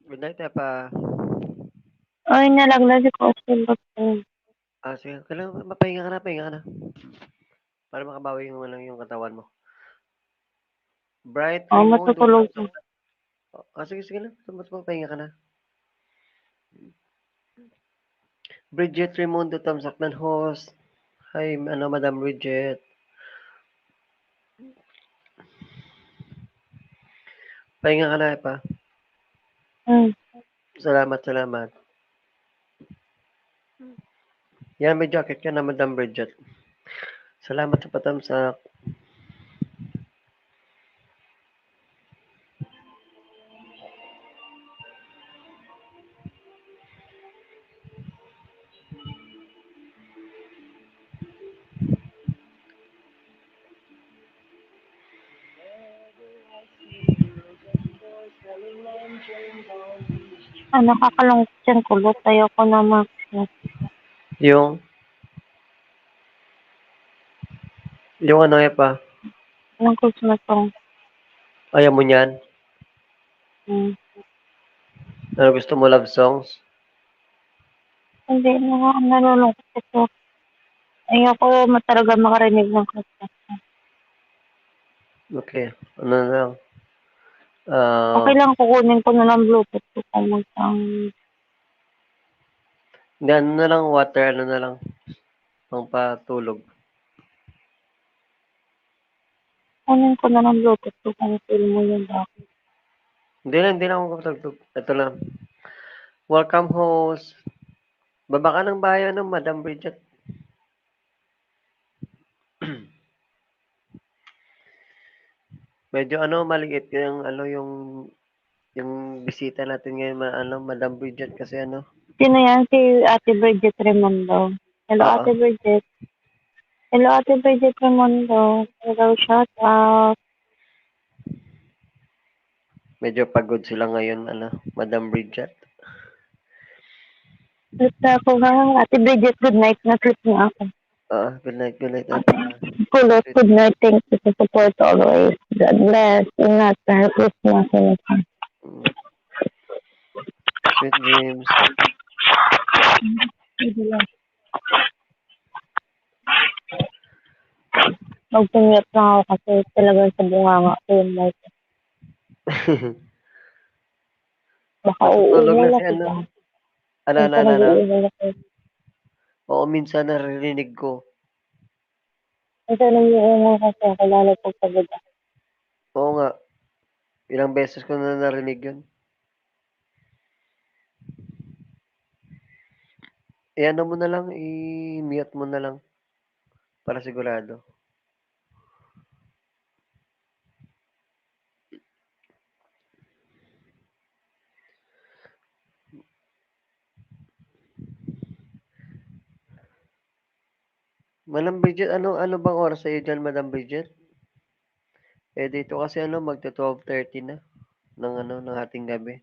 Good night, Epa. Ay, nalaglag si Coach Wilson. Ah, sige. Kailangan mapahinga ka na, pahinga ka na. Para makabawi yung, ano, yung katawan mo. Bright Oh, Raimundo, matutulog thumbs up. Ah, sige, sige lang. Mas mapahinga ka na. Bridget Raimundo, thumbs up ng host. Hi, ano, Madam Bridget. Pahinga ka na, Epa. Hmm. Salamat, salamat. Yan, may jacket ka na, Madam Bridget. Salamat sa patamsak. Ah, nakakalungkot yung kulot. Ayoko na mag- Yung, yung ano, Epa? Yung Christmas song. Ayaw mo niyan? Hmm. Ano gusto mo, love songs? Hindi na nga, nalulungkot ako. Ayoko ma-, talaga makarinig ng Christmas song. Okay. Ano na lang? Ah, Okay lang, kukunin ko na lang Bluetooth ko kung mag-, ang Hindi, ano na lang, water, ano na lang. Pangpatulog. Kunin ko na lang Bluetooth ko kung feel mo yun ba? Hindi lang, hindi lang ako magpatulog. Ito lang. Welcome, host. Baba ka ng bahay, ano, Madam Bridget. Medyo, ano, maliit yung, ano, yung, yung bisita natin ngayon, ma-, ano, Madam Bridget, kasi, ano. Sino yan? Si Ate Bridget Raimundo. Hello, Oo. Ate Bridget. Hello, Ate Bridget Raimundo. Hello, shout out. Medyo pagod sila ngayon, ano, Madam Bridget. Sleep na ako nga. Ate Bridget, good night. Na-sleep na ako. Ah, good night, good night, Ate. Kulot, good night. Thank you sa support always. God bless. Ingat. Merry Christmas. Ingat. Mm. Sweet dreams. Magpumiyot lang ako kasi talagang sa bunganga ko yung mic. Baka Natutulog uungol na na si ano. kita. Ano, ano, Minsan ano, ano? nag-uungol ako. Oo, minsan naririnig ko. Minsan nag-uungol kasi ako lalo pag pagod ako. Oo nga. Ilang beses ko na narinig yun. I-ano mo na lang, i-mute mo na lang. Para sigurado. Madam Bridget, ano, ano bang oras sa iyo dyan, Madam Bridget? Eh, dito kasi, ano, magto twelve thirty na ng, ano, ng ating gabi.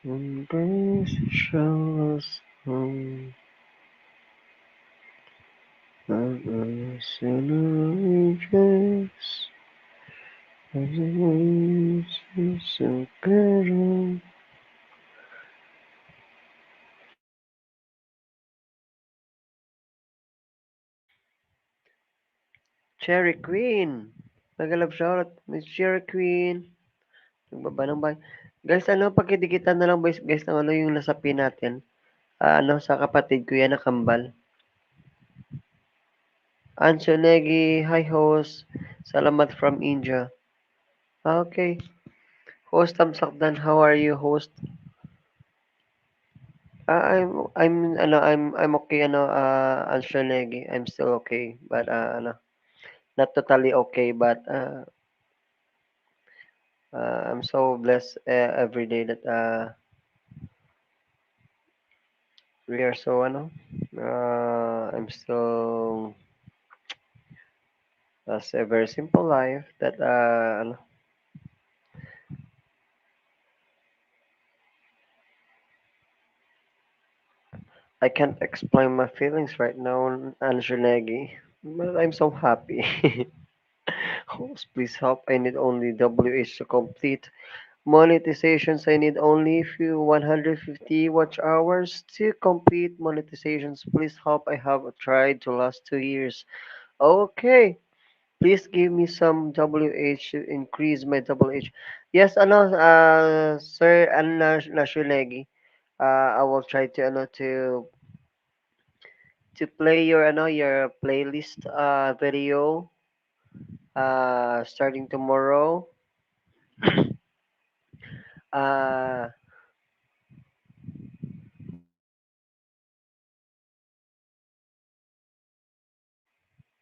Embrace shall us home. Let us in our rejoice. As the waves is so clear. Cherry Queen. Mega love shout out, Miss Cherry Queen. Nagbaba ng bay-, guys, ano, pakidikitan na lang, guys, guys, ng ano, yung nasa pin natin. Ah, ano, sa kapatid ko yan, nakambal. Ancho Negi, hi host. Salamat from India. Okay. Host Tamsakdan, how are you, host? Ah, I'm, I'm, ano, I'm, I'm okay, ano, uh, Ancho Negi. I'm still okay, but, uh, ano, not totally okay, but, uh, uh, I'm so blessed, uh, every day that, uh, we are so, ano, uh, I'm still, that's a very simple life that, uh, ano, I can't explain my feelings right now, Anjo Negi, but I'm so happy. Host, please help. I need only W H to complete monetizations. I need only few one hundred fifty watch hours to complete monetizations. Please help. I have tried to last two years. Okay. Please give me some W H to increase my W H. Yes, ano, uh, Sir Anna Nashunegi, uh, I will try to, ano, to to play your, ano, your playlist, uh, video, uh, starting tomorrow. Uh,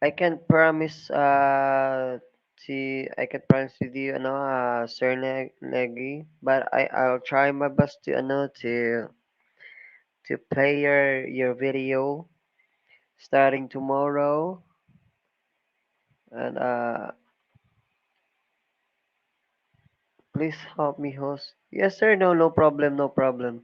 I can promise, uh, to, I can promise with you, ano, uh, Sir Ne-, Negi, but I, I'll try my best to, ano, to, to play your, your video starting tomorrow. And, uh, please help me, host. Yes, sir. No, no problem, no problem.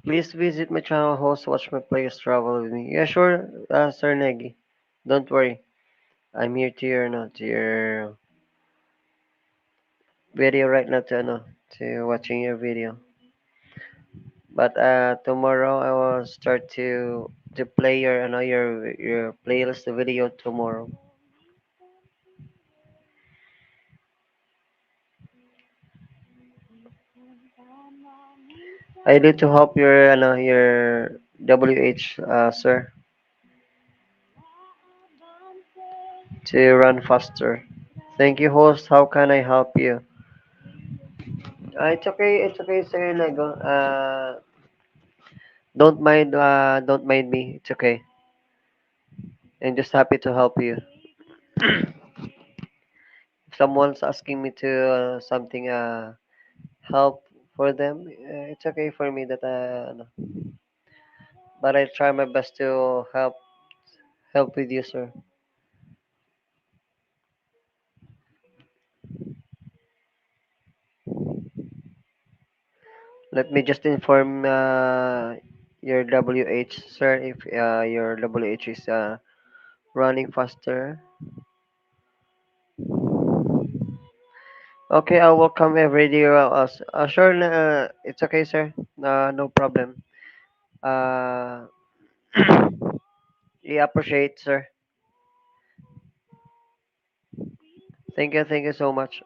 Please visit my channel, host, watch my players travel with me. Yeah, sure, uh, Sir Negi. Don't worry. I'm here to your, no, to your video right now to, ano, to watching your video. But, uh, tomorrow I will start to, to play your, ano, your, your playlist video tomorrow. I need to help your, ano, your W H, uh, sir, to run faster. Thank you, host. How can I help you? Uh, it's okay. It's okay, Sir Lego. Uh, don't mind. Uh, don't mind me. It's okay. I'm just happy to help you. If someone's asking me to, uh, something, uh, help for them, uh, it's okay for me that, uh, ano, but I try my best to help, help with you, sir. Let me just inform, uh, your W H, sir, if, uh, your W H is, uh, running faster. Okay, I will come every day. Uh, uh, s-, uh, sure, na, uh, it's okay, sir. Uh, no problem. Uh, I appreciate, sir. Thank you, thank you so much.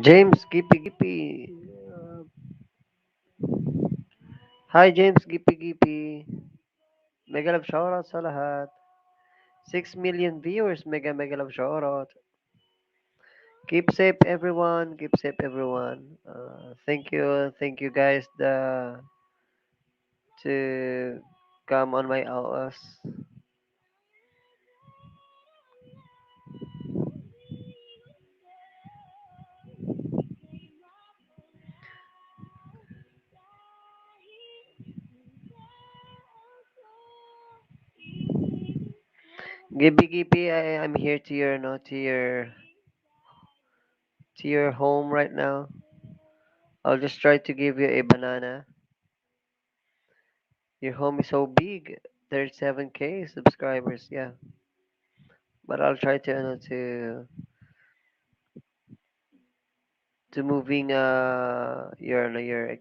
James Gipi-Gipi. Hi, James Gipi-Gipi. Mega love shoutout sa lahat. Six million viewers, mega, mega love shoutout. Keep safe, everyone. Keep safe, everyone. Uh, thank you, thank you, guys, the to come on my O S. Gipi-Gipi, I, I'm here to your, no, to your, to your home right now. I'll just try to give you a banana. Your home is so big, thirty-seven K subscribers, yeah. But I'll try to, ano, to, to moving, uh, your, ano, your,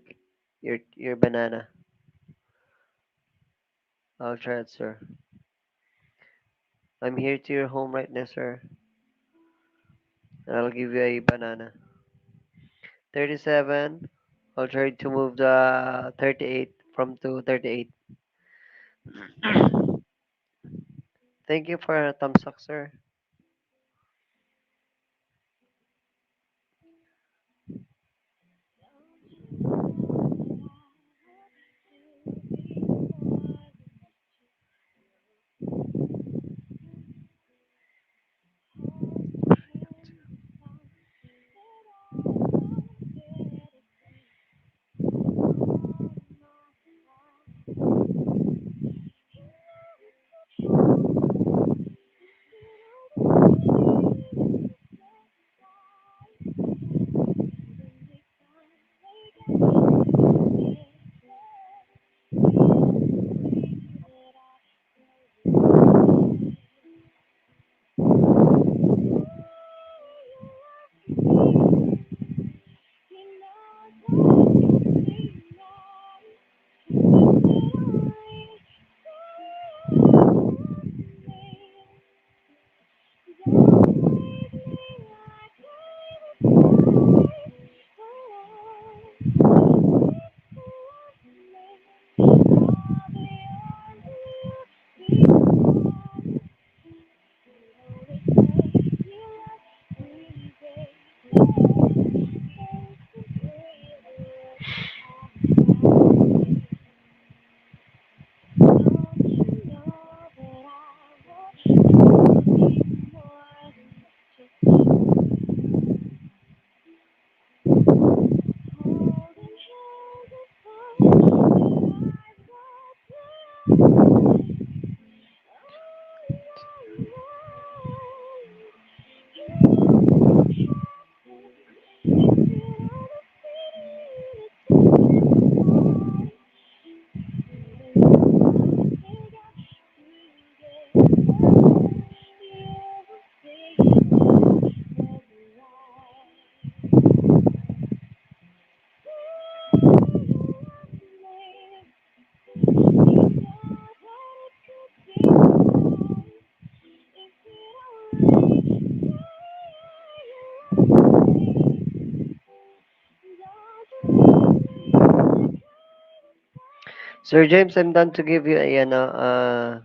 your, your banana. I'll try it, sir. I'm here to your home right now, sir. And I'll give you a banana. Thirty-seven. I'll try to move the thirty-eight from to thirty-eight. Thank you for a thumbs up, sir. Sir James, I'm done to give you a, ano, uh,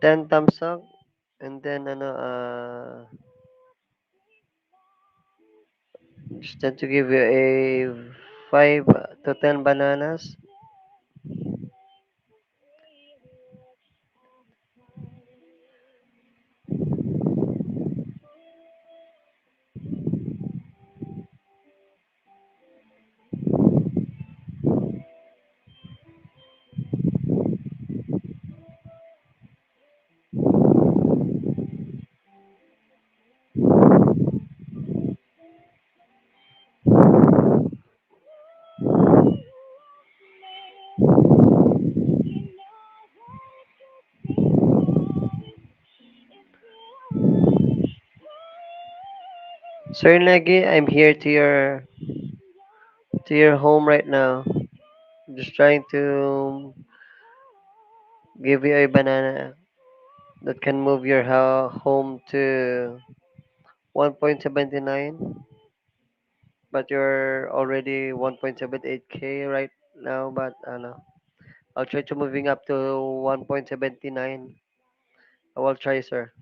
ten thumbs up, and then, ano, uh, just tend to give you a five to ten bananas. Sir Negi, I'm here to your to your home right now. Just trying to give you a banana that can move your ho- home to one point seven nine, but you're already one point seven eight K right now. But ano, I'll try to moving up to one point seven nine. I will try, sir.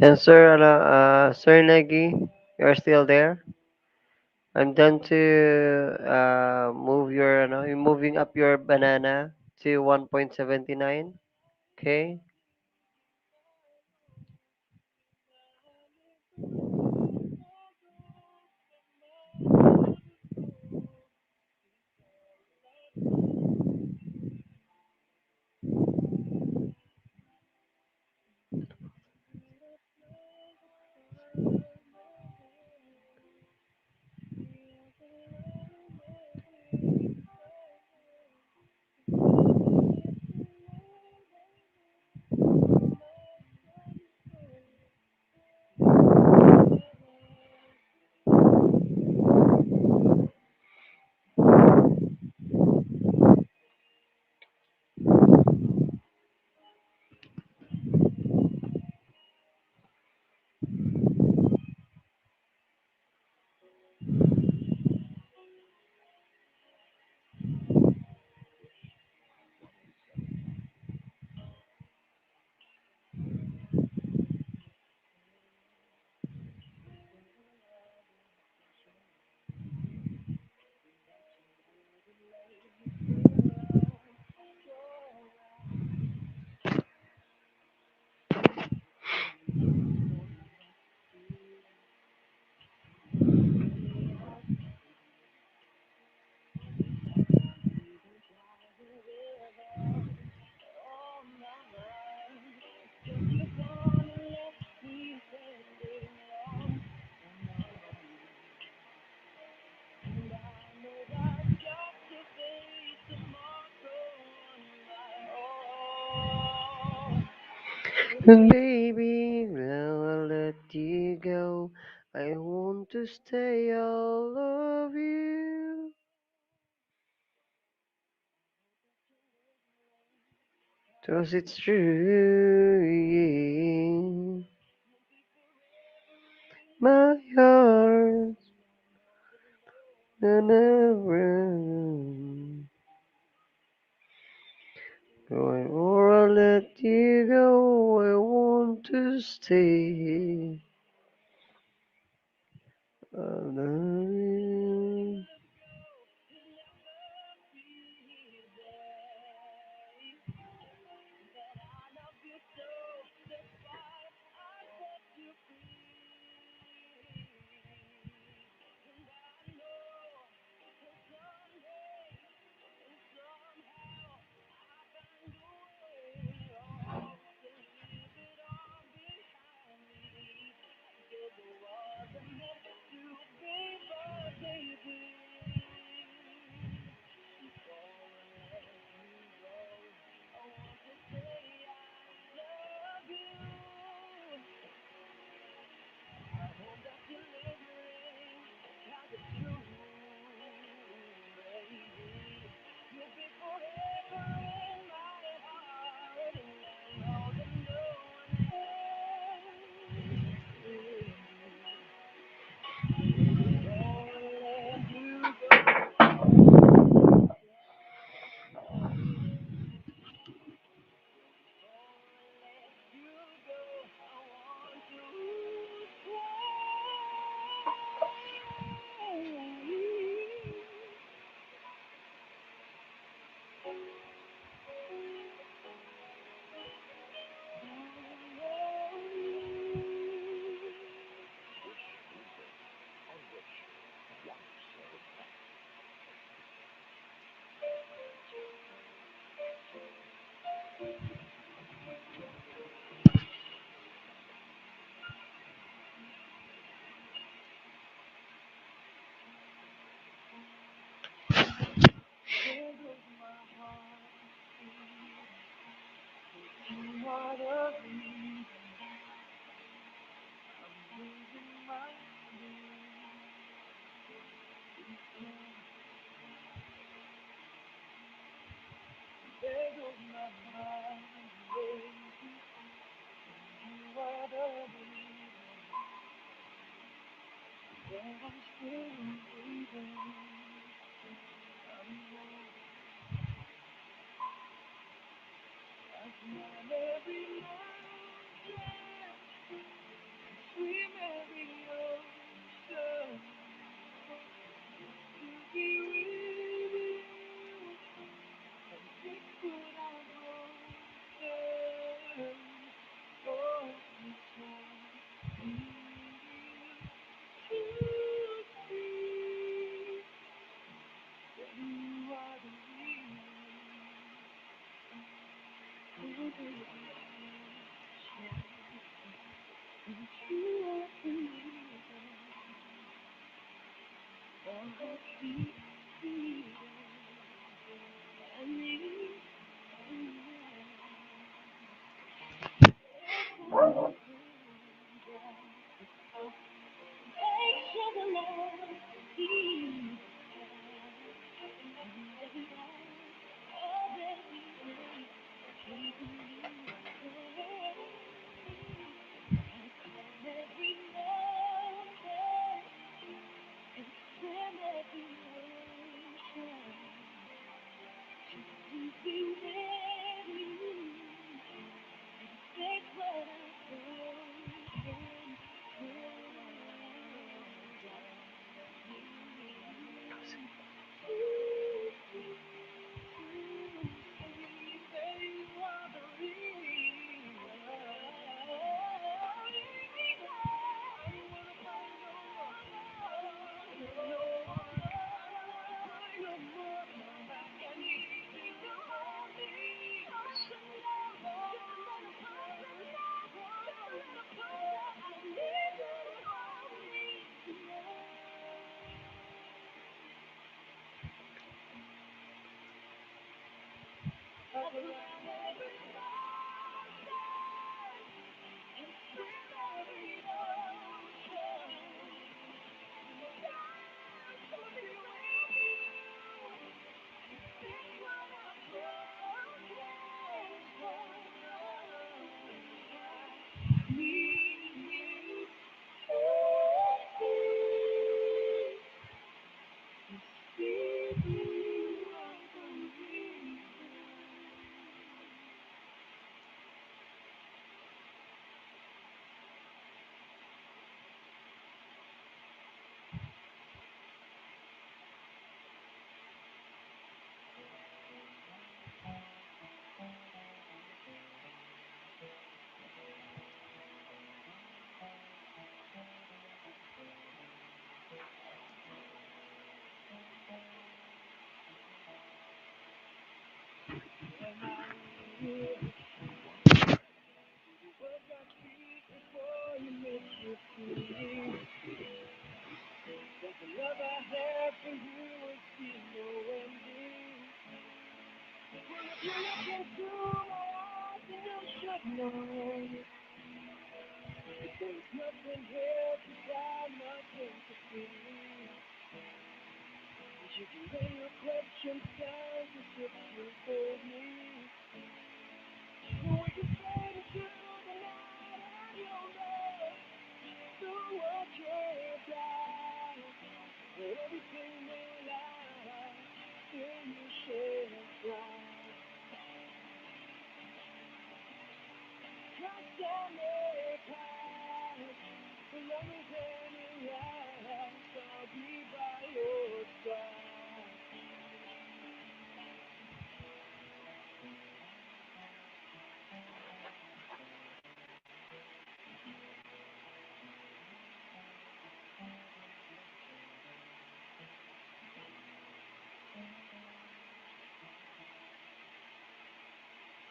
And sir, ano, uh, Sir Negi, you're still there? I'm done to uh, move your, ano, moving up your banana to one point seven nine. Okay. Baby, now I'll let you go. I want to stay all of you. 'Cause it's true, yeah. and never. Going or I let you go, I want to stay. And I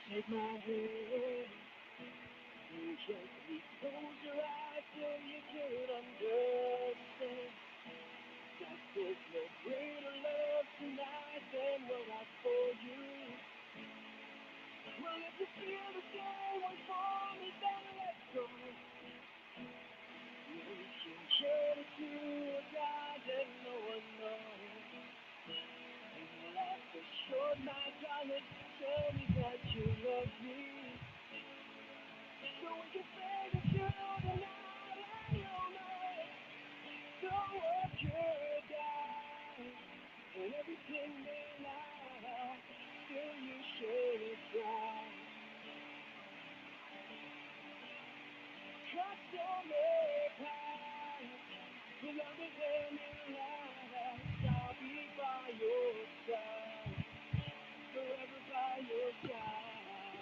Take my hand and gently close your eyes so you can understand that there's no greater love tonight than what I for you. Well, if you feel the same way for me, then let's go. We can share it to a God that no one knows. And life is short, my darling, tell me that you love me. So we can say that you're the night and you're mine. So what you die and everything may lie till you share it right. Trust and make right. Beloved, when you lie, I'll be by your side. Forever by your side.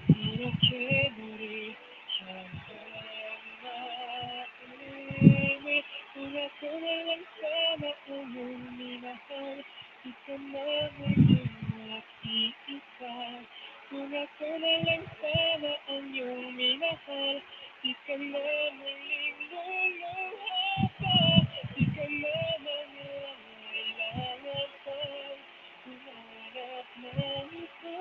이렇게 너를 향한 마음을 보라. Kulang lang sana ang iyong minahal, di ka na maging mag-iisa. Kulang, kulang lang sana ang iyong minahal, di ka na muling luluha pa, di ka na mangailangan pa humanap ng iba.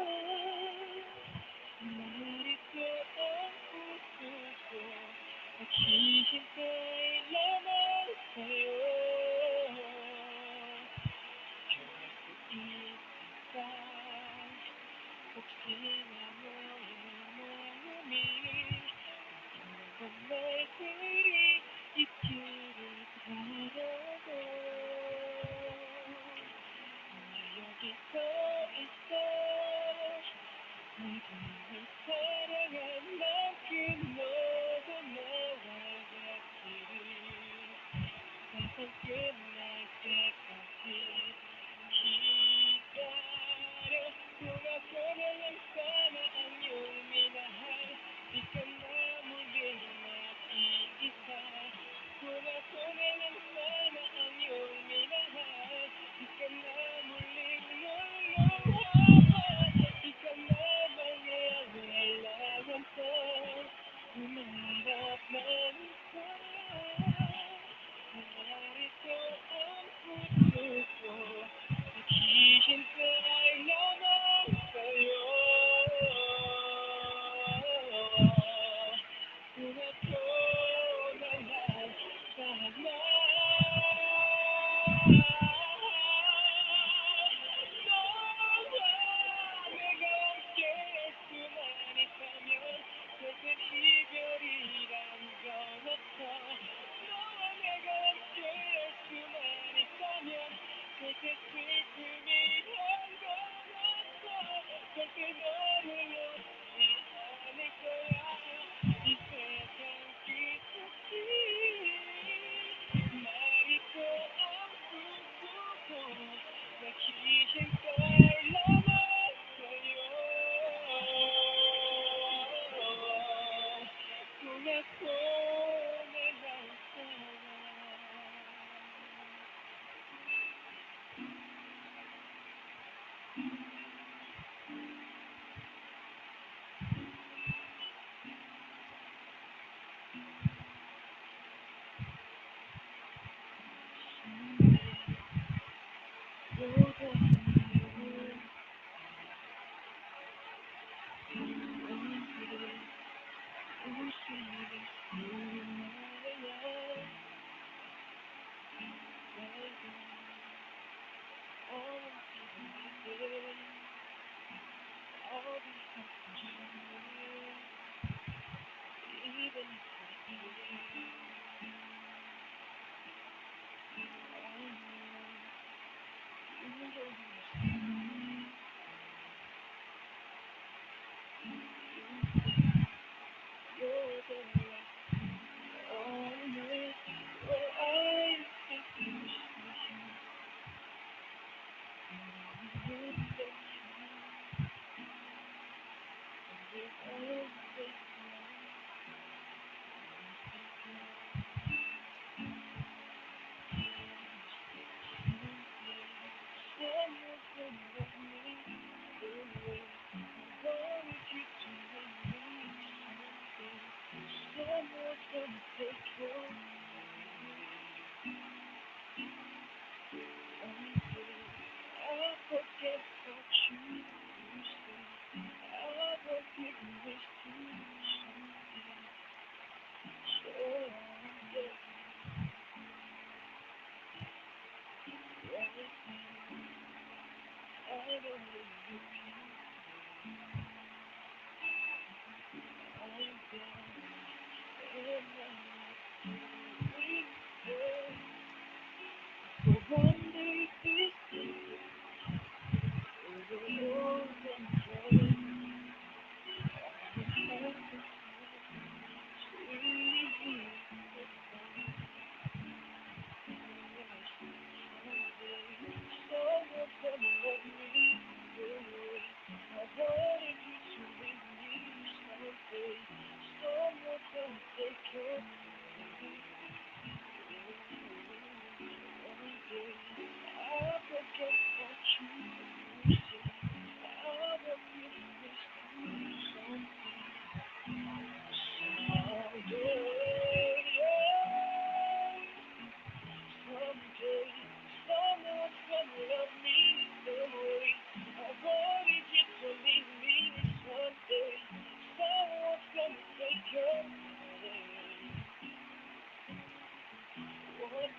Narito ang puso ko, naghihintay lamang sa'yo. Kahit isa, pagsinanay ang mga miss, ang tunay ko rin itinatarago. Ngayong ikaw isa, naging parang ang kinaunawanan ko rin. Kapag pinagkakasakit kita, kung ako na lang sana ang iyong minahal, di ka na muling mag-iisa. Kung ako na lang sana ang iyong minahal, di ka na muling luluha, di ka na mangailangan pa humanap ng iba. Narito ang puso ko, naghihintay lamang sa'yo. Kung ako na lang sana. No one ever cares to money también, porque el idiorira no me gusta. No one ever cares to money también, porque el trick to me no me gusta, porque no lo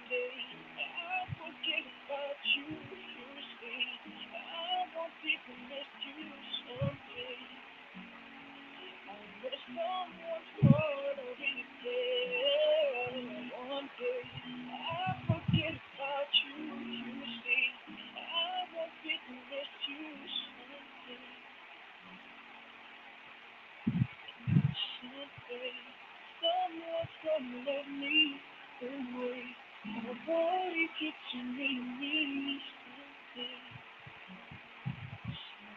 Monday. I forget about you Tuesday. I won't even miss you Sunday. Unless someone's gonna be there one day. I forget about you Tuesday. I won't even miss you Sunday. Someday, someone's gonna love me the way I wanted you to need me someday. Someday.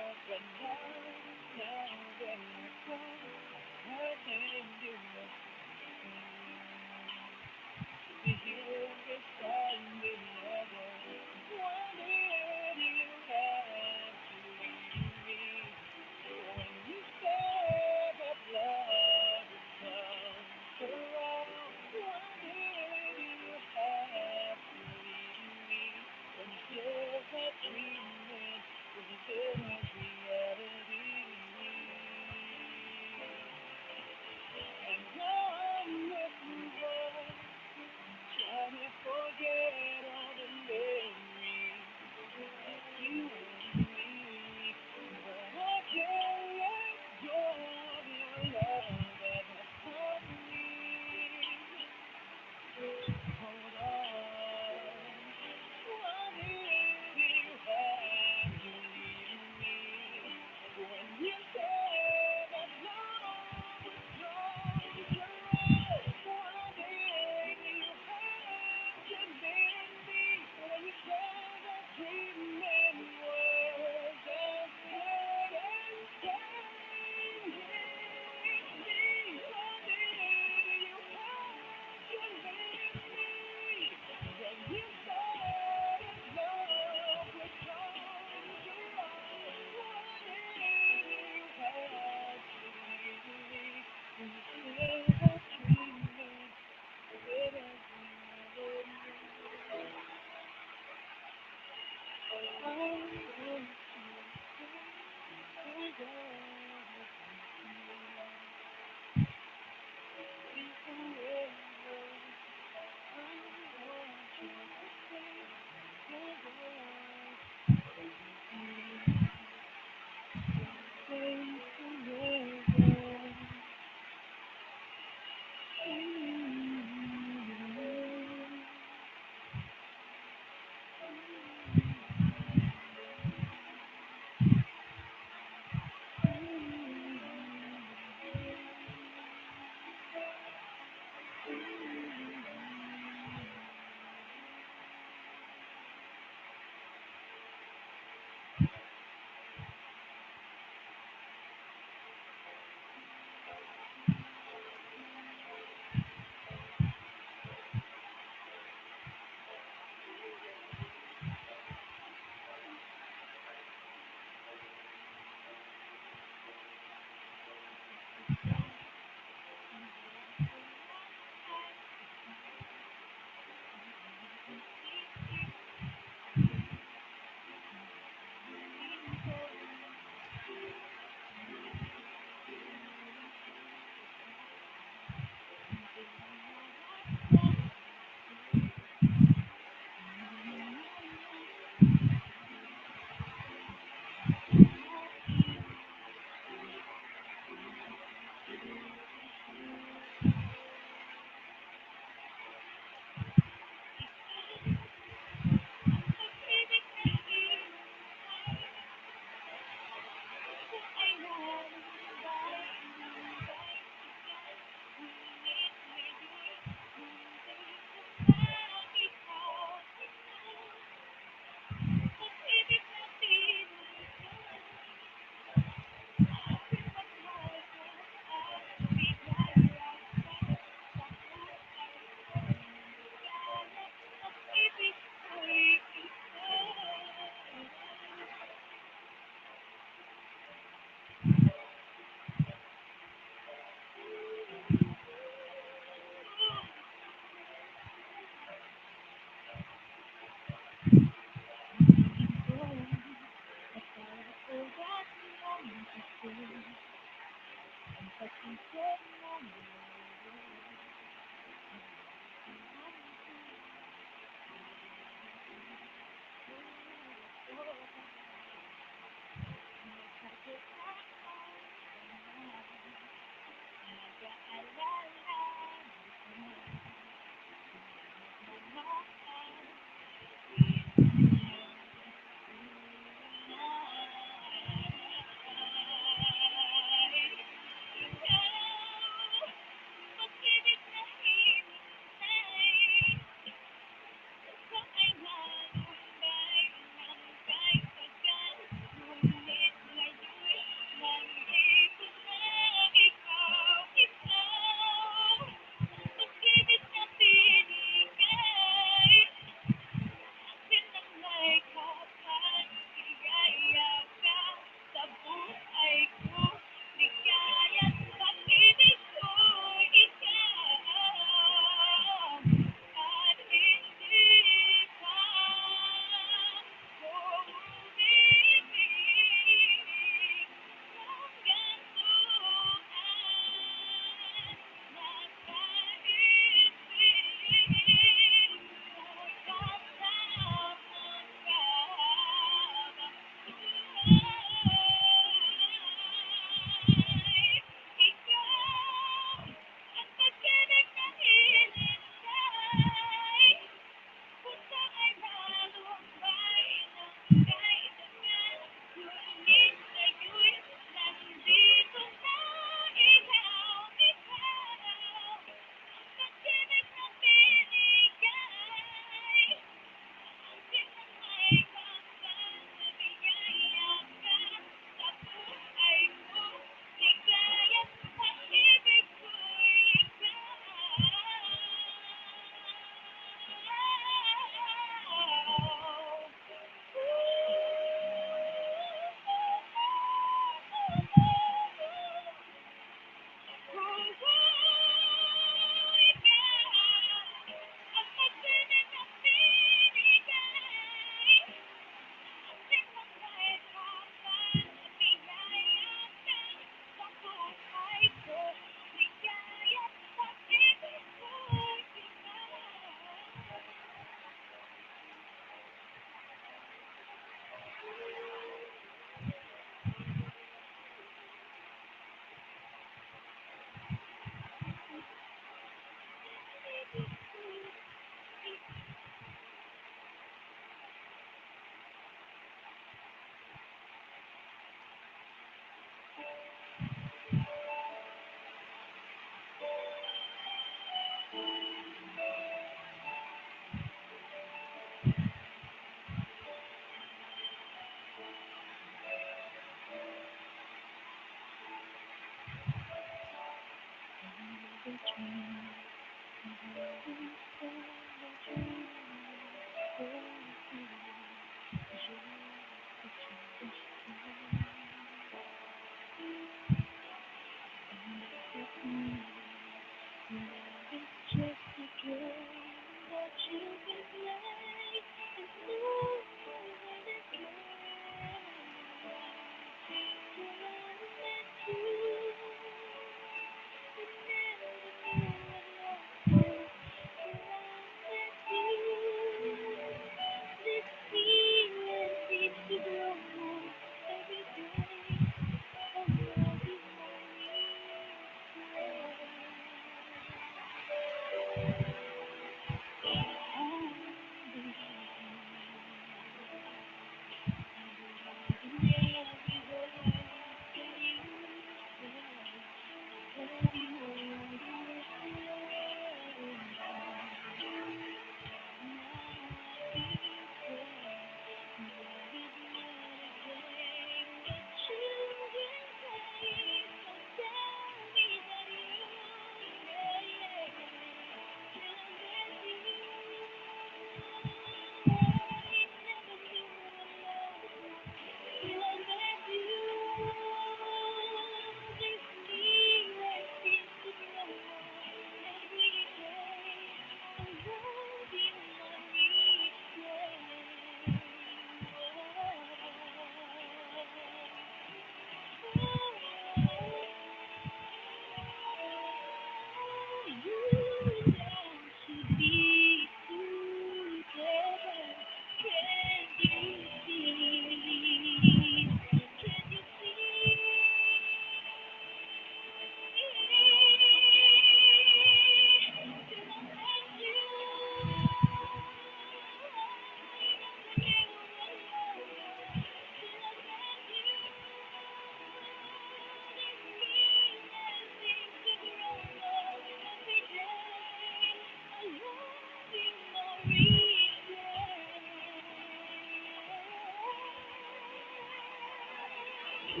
Day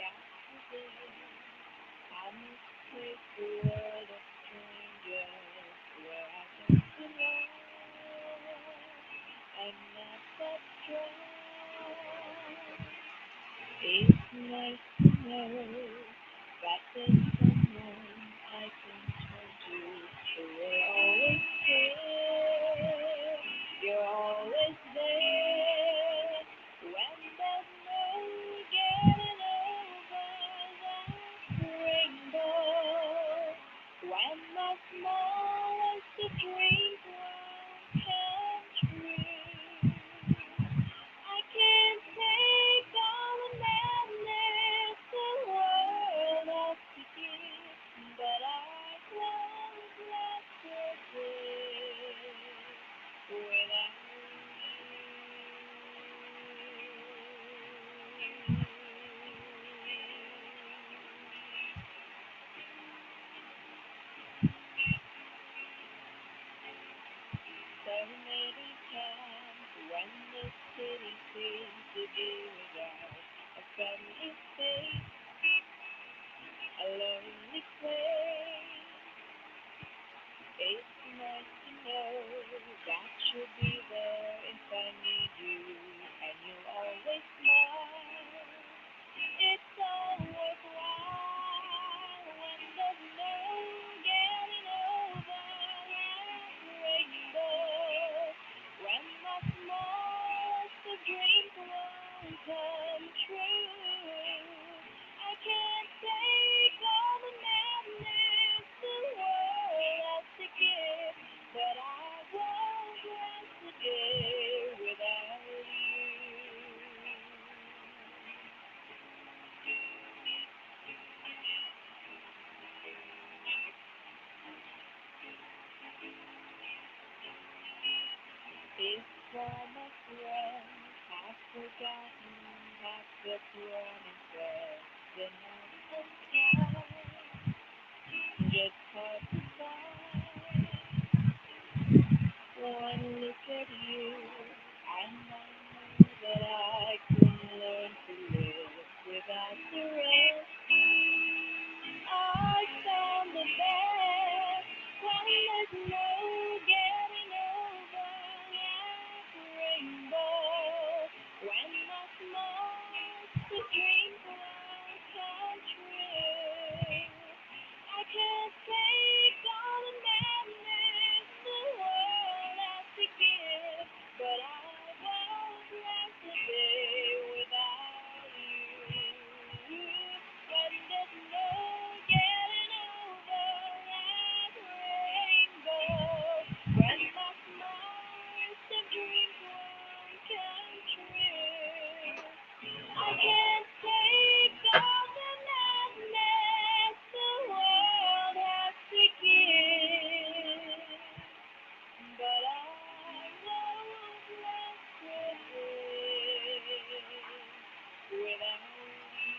after day, I must face the world of strangers where I don't belong. I'm not that strong. It's nice to know that there's someone I can turn to who will always care. You're always there when there's no getting over that rainbow. When my smallest dreams won't come true, I can't take all the madness the world has to give, but I won't let it without you. So many times when the city seems to be without a family space, a lonely place, it's nice to know that you'll be there if I need you, and you'll always smile. It's all worthwhile when there's no getting over that rainbow. When my smallest of dreams won't come true, I can't take all the madness the world has to give, but I won't rest a day without you. If all my friends have forgotten half the promises, then I'll just hard to find. One look at you, and I know that I can learn to live without the rest. I found the best when there's no getting over that rainbow. When my smallest dreams won't come true, I can't take all the madness the world has to give, but I won't last a day without you. When there's no getting over that rainbow, when my smallest of dreams won't come true, I can't take all the madness the world has to give, but I won't last a day without you.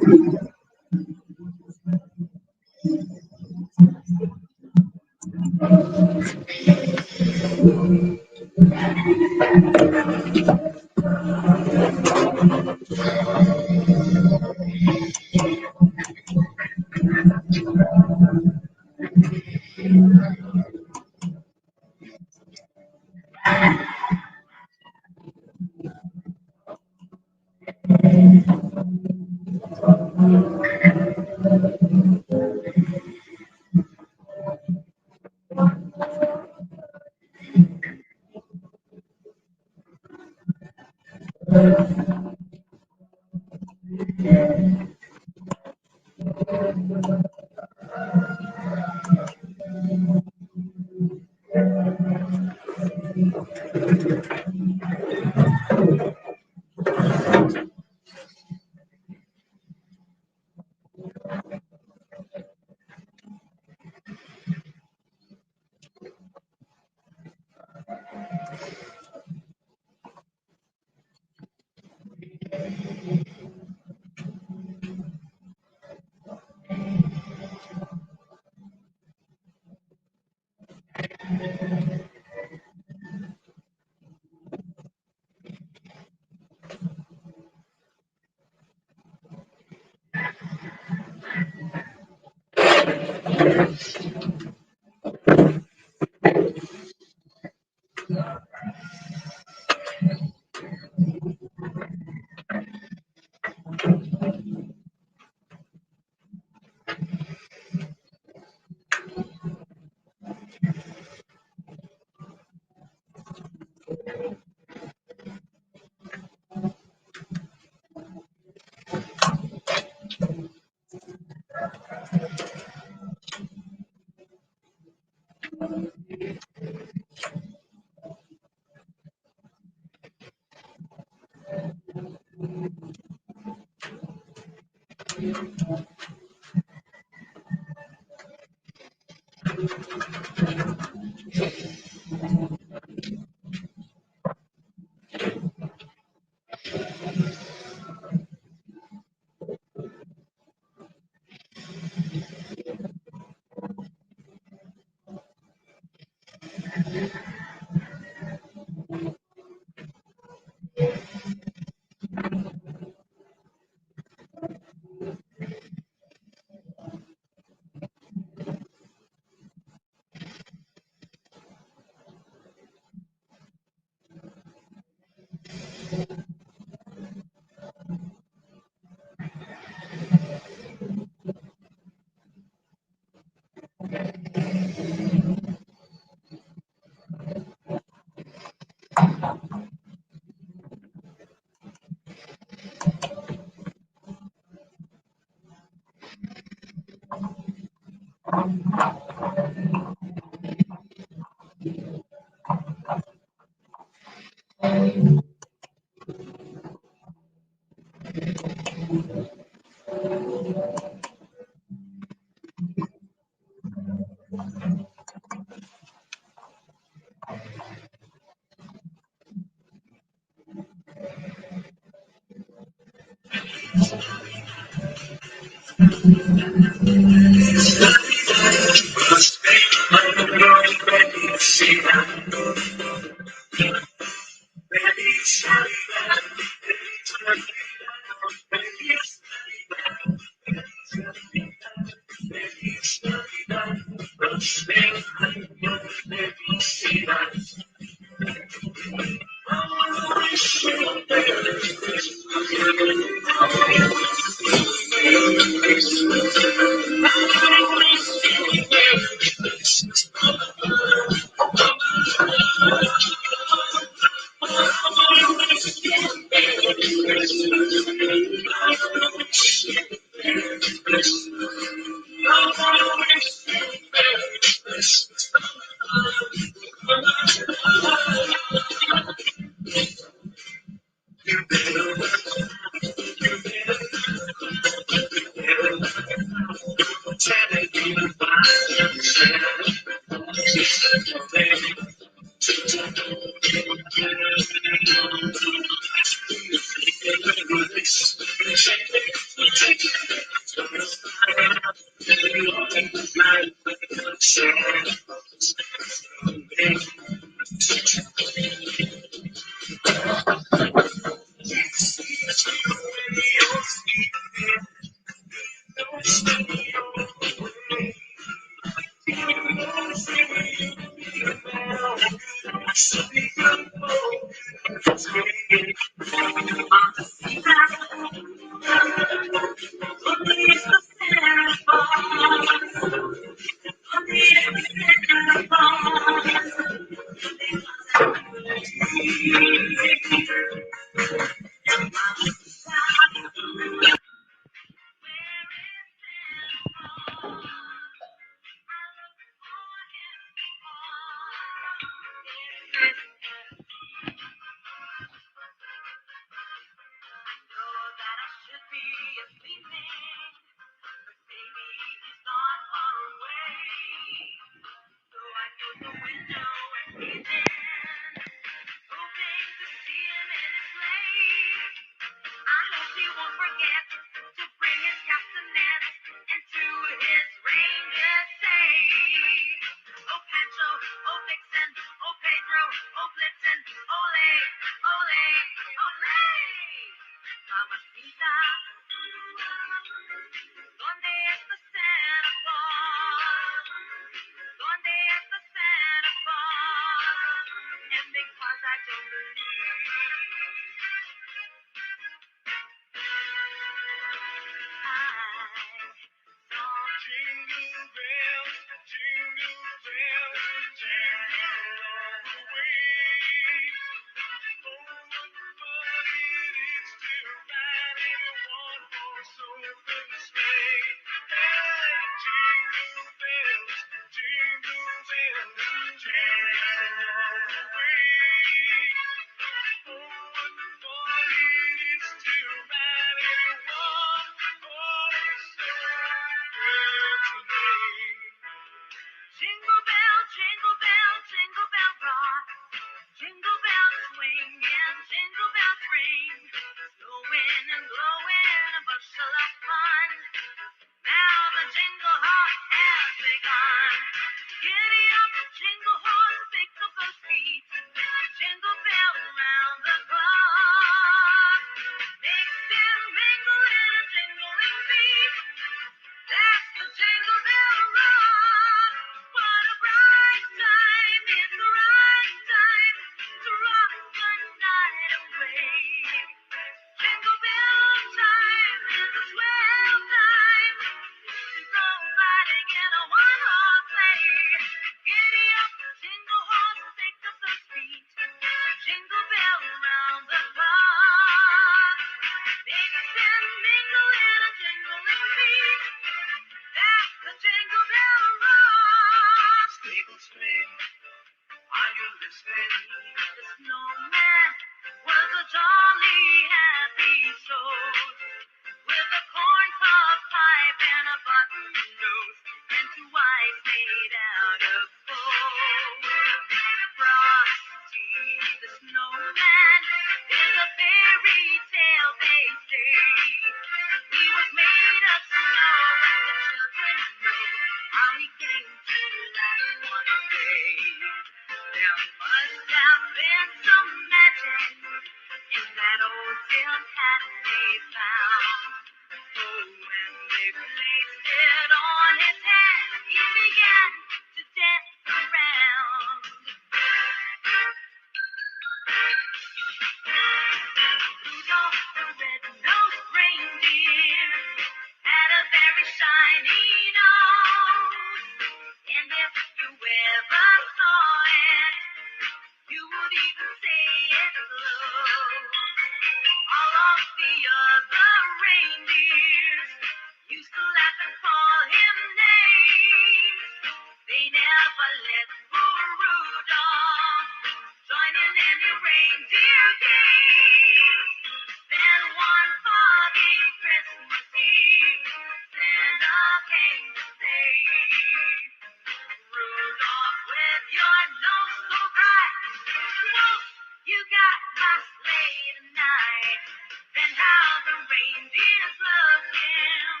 Reindeers love him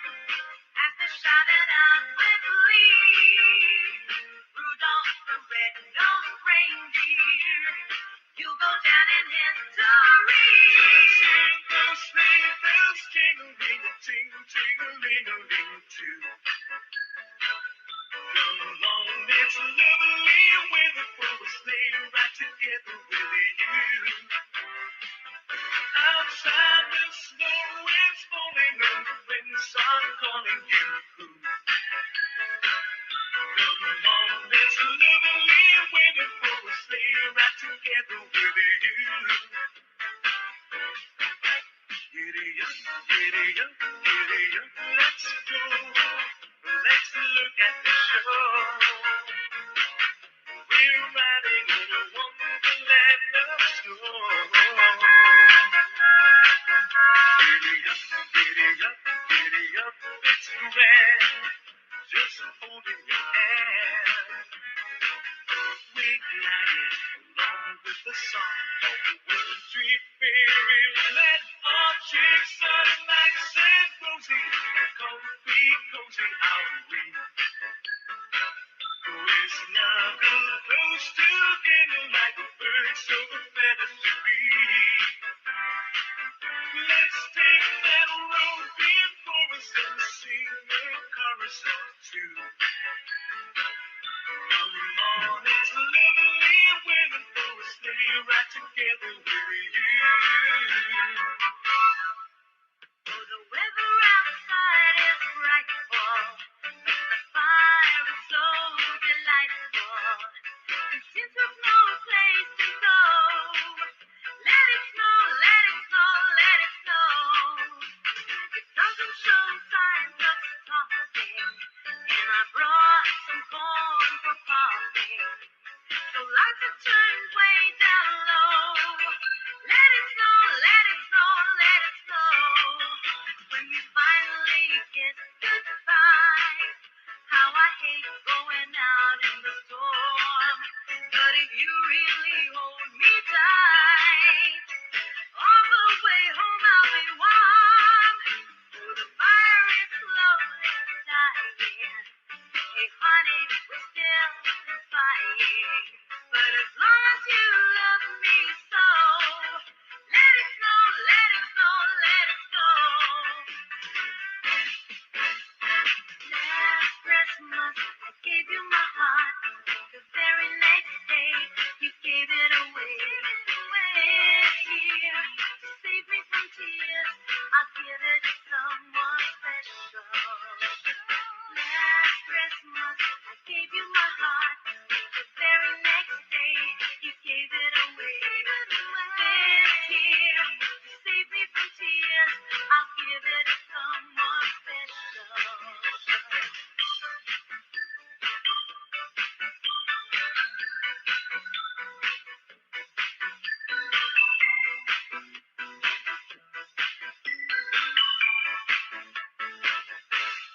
as they shouted out with glee, "Rudolph the red-nosed reindeer, you'll go down in history." Jingle, sleigh bells, jingle, jingle, ting, ting-a-ling-a-ling too. Come on, it's lovely weather for a sleigh ride together with you. Outside the snow is falling and friends are calling you. Come on, it's lovely weather for a sleigh ride together with you. Giddy up, giddy up, giddy up, let's go. Let's look at the show. We're riding in a wonderland of snow. Giddy up, giddy up, giddy up, it's grand. Just holding your hand. We're gliding along with the song of the wintry fairyland. Our cheeks are nice and rosy, and comfy, cozy are we. We snuggle close together like a bird so feathered to be. Let's take that road before us and sing a chorus or two. Come on, it's lovely weather for a sleigh ride together with you. Oh, the weather outside is frightful, but the fire is so delightful. And since we've no place to go, let it snow, let it snow, let it snow. It doesn't show signs of stopping, and I brought some corn for popping. So lights are turned way down low. Let it snow, let it snow, let it snow. When we finally kiss goodbye, how I hate going out in the storm. But if you really hold me tight, all the way home I'll be warm. Oh, the fire is slowly dying. Hey, honey, we're still fighting. But as long as you love me so, let it snow, let it snow, let it snow. Last Christmas, I gave you my heart. The very next day, you gave it away. This year, to save me from tears, I'll give it to someone special. Last Christmas, I gave you my heart. The very next day, you gave it away. This year, to save me from tears, I'll give it to someone special.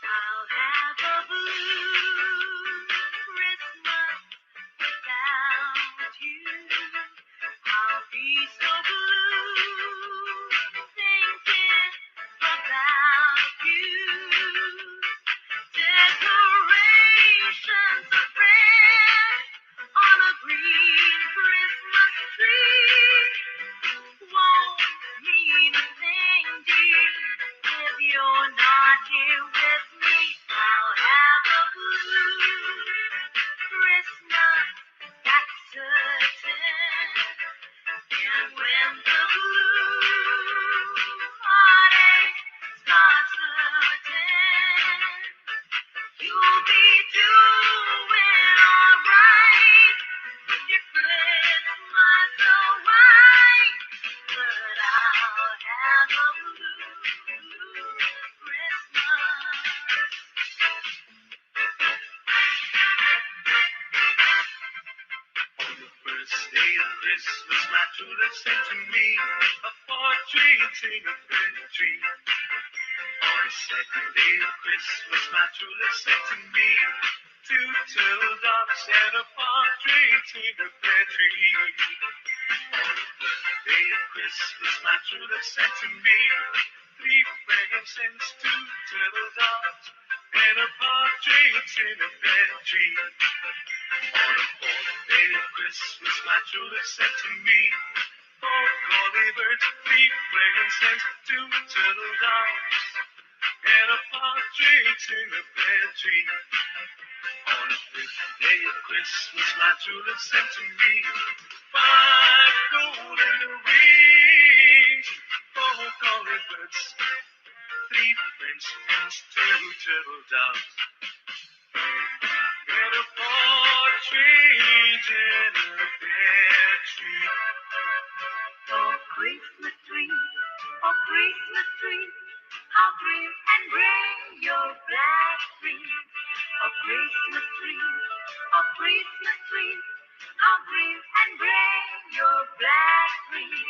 I'll have a blue Christmas without you. I'll be so blue thinking about you. Decorations of red on a green Christmas tree won't mean a thing, dear, if you're not here with me. I'll have a blue Christmas, that's certain. And when the blue heartaches are certain, you'll be doing all right with your Christmas so white. But I'll have a blue Christmas. On the first day of Christmas, my true love said to me, "A partridge in a pear tree." On the second day of Christmas, my true love said to me, "Two turtle doves and a partridge in a pear tree." On the third day of Christmas, my true love said to me, "Three Sends two turtle doves and a partridge in a pear tree. On the fourth day of Christmas, my true love sent to me four collie birds, three friends, and two turtle doves and a partridge in a pear tree. On the fifth day of Christmas, my true love sent to me five golden rings, four collie birds, three friends, and two turtle doves, and a partridge in a pear tree. Oh, Christmas tree, oh, Christmas tree, how green and gray your black tree. Oh, Christmas tree, oh, Christmas tree, how green and gray your black tree.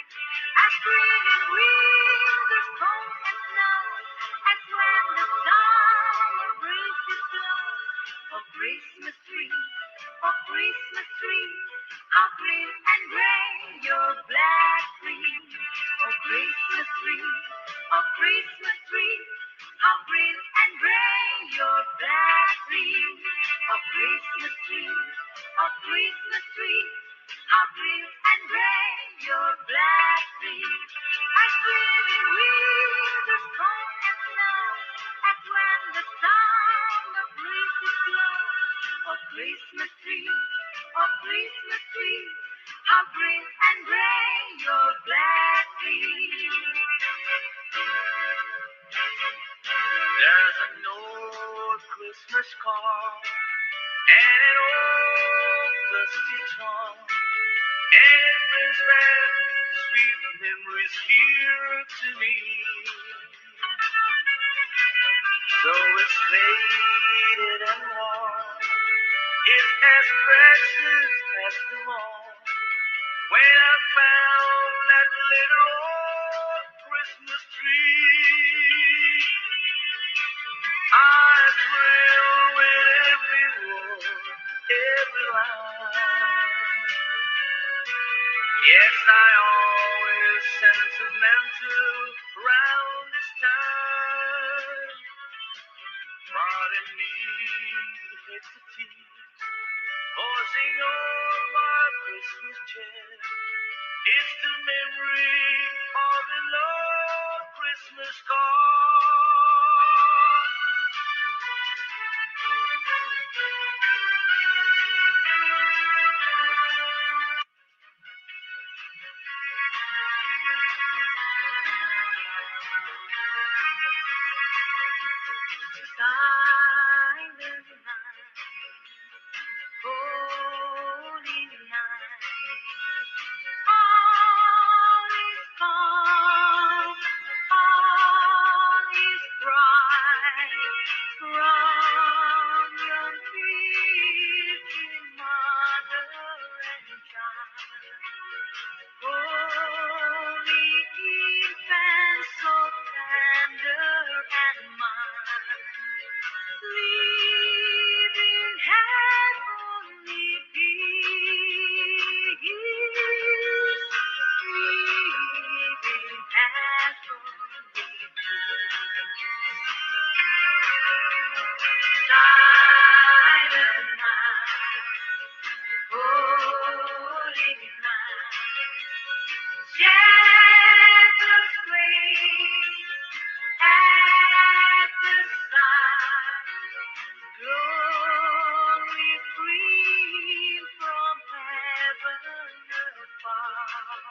As green in winter's cold and snow, as when the summer breezes blow. Oh, Christmas tree, oh, Christmas tree, how green and gray your black tree. Oh, Christmas tree, oh, Christmas tree, how green and gray your black tree. Oh, Christmas tree, oh, Christmas tree, how green and gray your black tree. As green in winter's cold and snow, as when the summer breezes blow. Oh, Christmas tree, oh, Christmas tree, how green and gray your black tree. There's an old Christmas card and an old dusty tongue, and it brings back sweet memories here to me. Though it's faded and worn, it's as precious as them all. When I found that little old Christmas tree, I thrill with every word, every line. Yes, I always sentimental round this time. But in me, it's a tease, causing all my Christmas cheer. It's the memory of an old Christmas card. Silent night, holy night, all is calm, all is bright, from young Pilgrim mother and child. Holy infant, so tender and mild, live in heavenly peace, live in heavenly peace. Silent night, holy night, shepherds great at the sight, glory free from heaven above.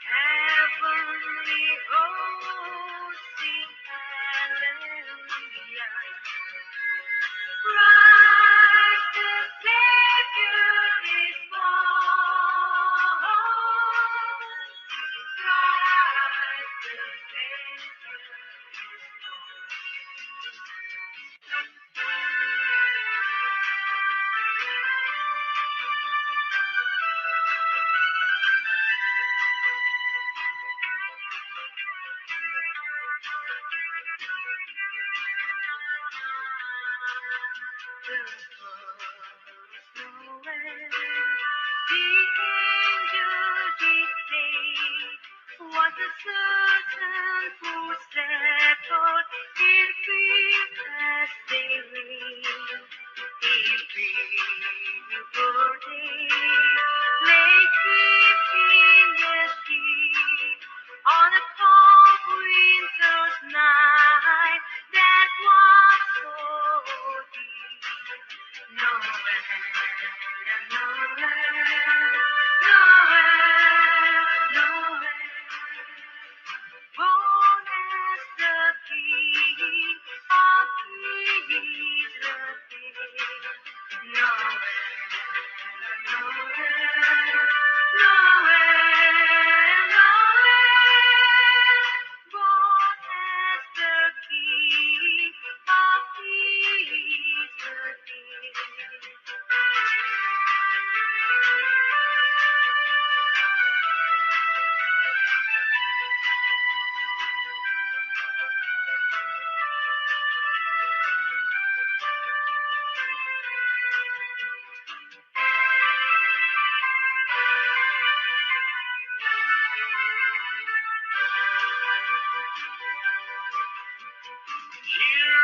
Heavenly hosts sing hallelujah. Christ the Savior is born. Christ the Savior is born. The angel did say, was a certain who said,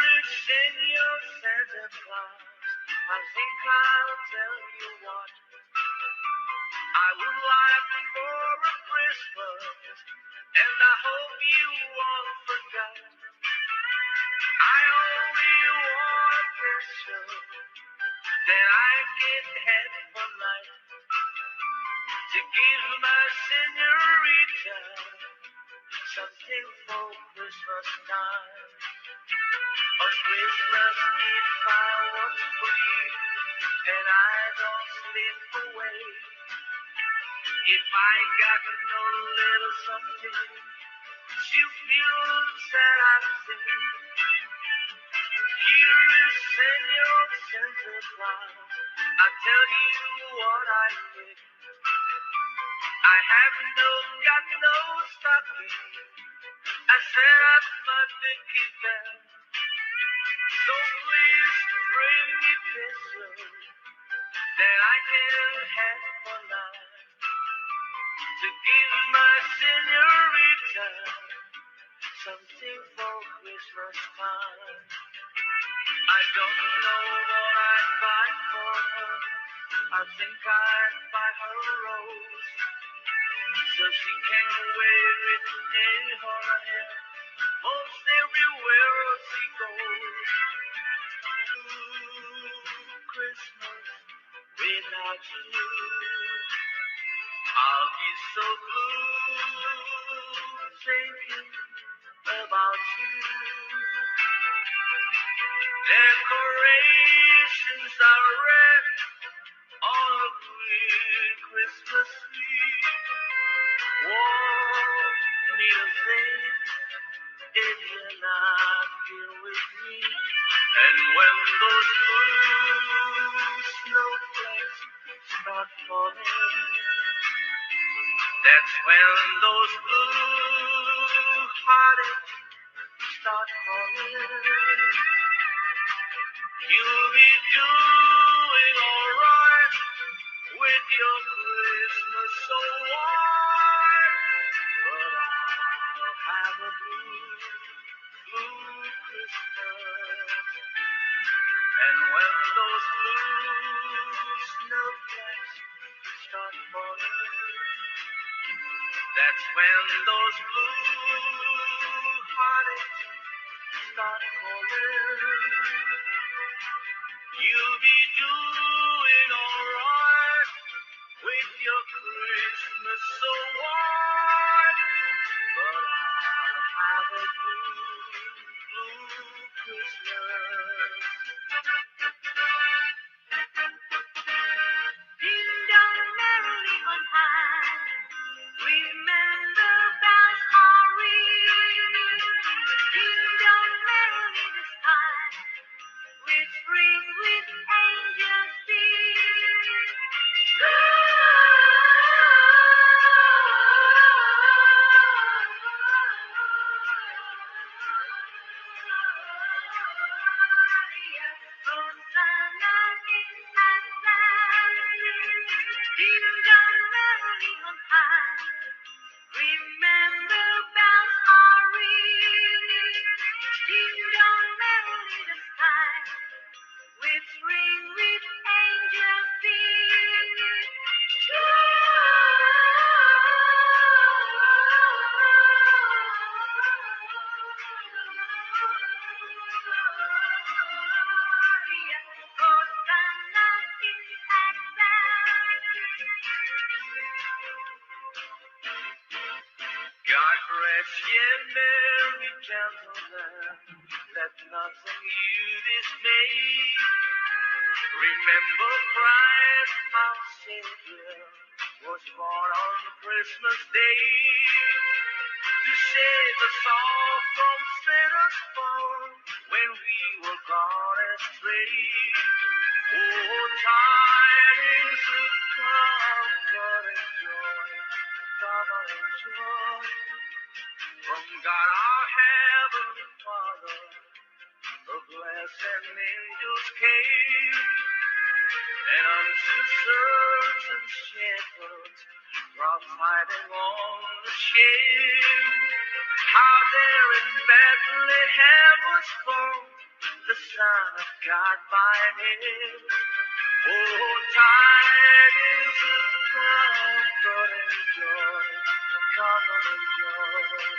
Senor Santa Claus, I think I'll tell you what. I would like more of Christmas, and I hope you won't forget. I only want a picture that I can have for life to give my senorita something for Christmas time. On Christmas Eve I watch for you, and I don't sleep away. If I got no little something, you feel sad, I say. Here is Senor Santa Claus, I tell you what I need. I have no, got no stocking. I set up my pinky bell. So please bring me peso that I can have for life to give my senorita something for Christmas time. I don't know what I'd buy for her. I think I'd buy her a rose, so she can wear it in her hair most everywhere she goes. Ooh, Christmas without you, I'll be so blue thinking about you. Decorations are red on a green Christmas tree. Won't mean a thing if you're not here with me. And when those blue snowflakes start falling, that's when those blue heartaches start calling. You'll be doing alright with your Christmas so white, but I'll have a blue, blue Christmas. And when those blue snowflakes start falling, that's when those blue heartaches start calling. You'll be doing alright with your Christmas so white, but I'll have a blue, blue Christmas. Ding dong merrily on high, remember bells are ringing. Ding dong merrily the sky, with ring with angels singing. Hosanna in the highest. Ding dong merrily on high. Remember bells are ringing. Ding dong merrily the sky, with ring with angels singing. Hosanna in the highest. God rest ye merry gentlemen, let nothing you dismay. Remember Christ our Savior was born on Christmas Day to save us all from sinners born when we were gone astray. Oh, tidings of comfort and joy, comfort and joy from God our Heavenly Father. The blessed angels came, and unto certain shepherds brought tidings of the shame, how there in Bethlehem was born the Son of God by name. Oh, tidings of comfort and joy, comfort and joy.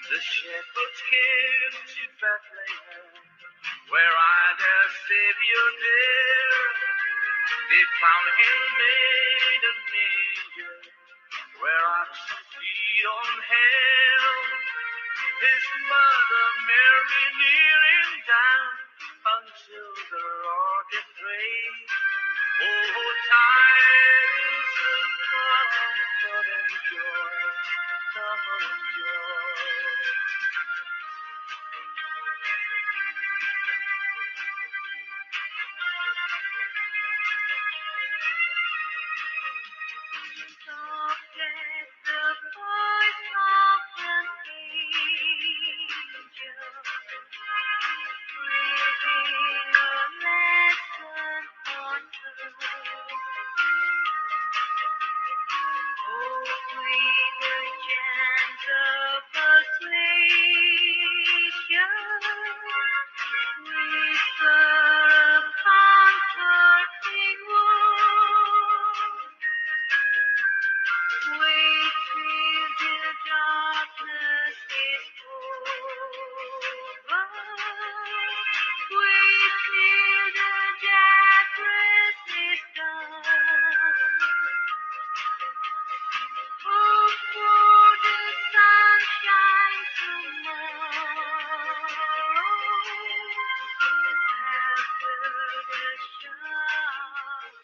The shepherds came to Bethlehem, where I their Savior dear. They found him made a manger, where oxen feed on hell. His mother Mary kneeling down until the Lord did pray. Oh, tidings of comfort and joy, comfort and joy. Softest the voice of an angel, bringing a lesson on earth. Oh, sweet the gentle persuasion, whisper a comforting word. Wait till the darkness is over. Wait till the darkness is done. Oh, for the sunshine tomorrow after the shadow.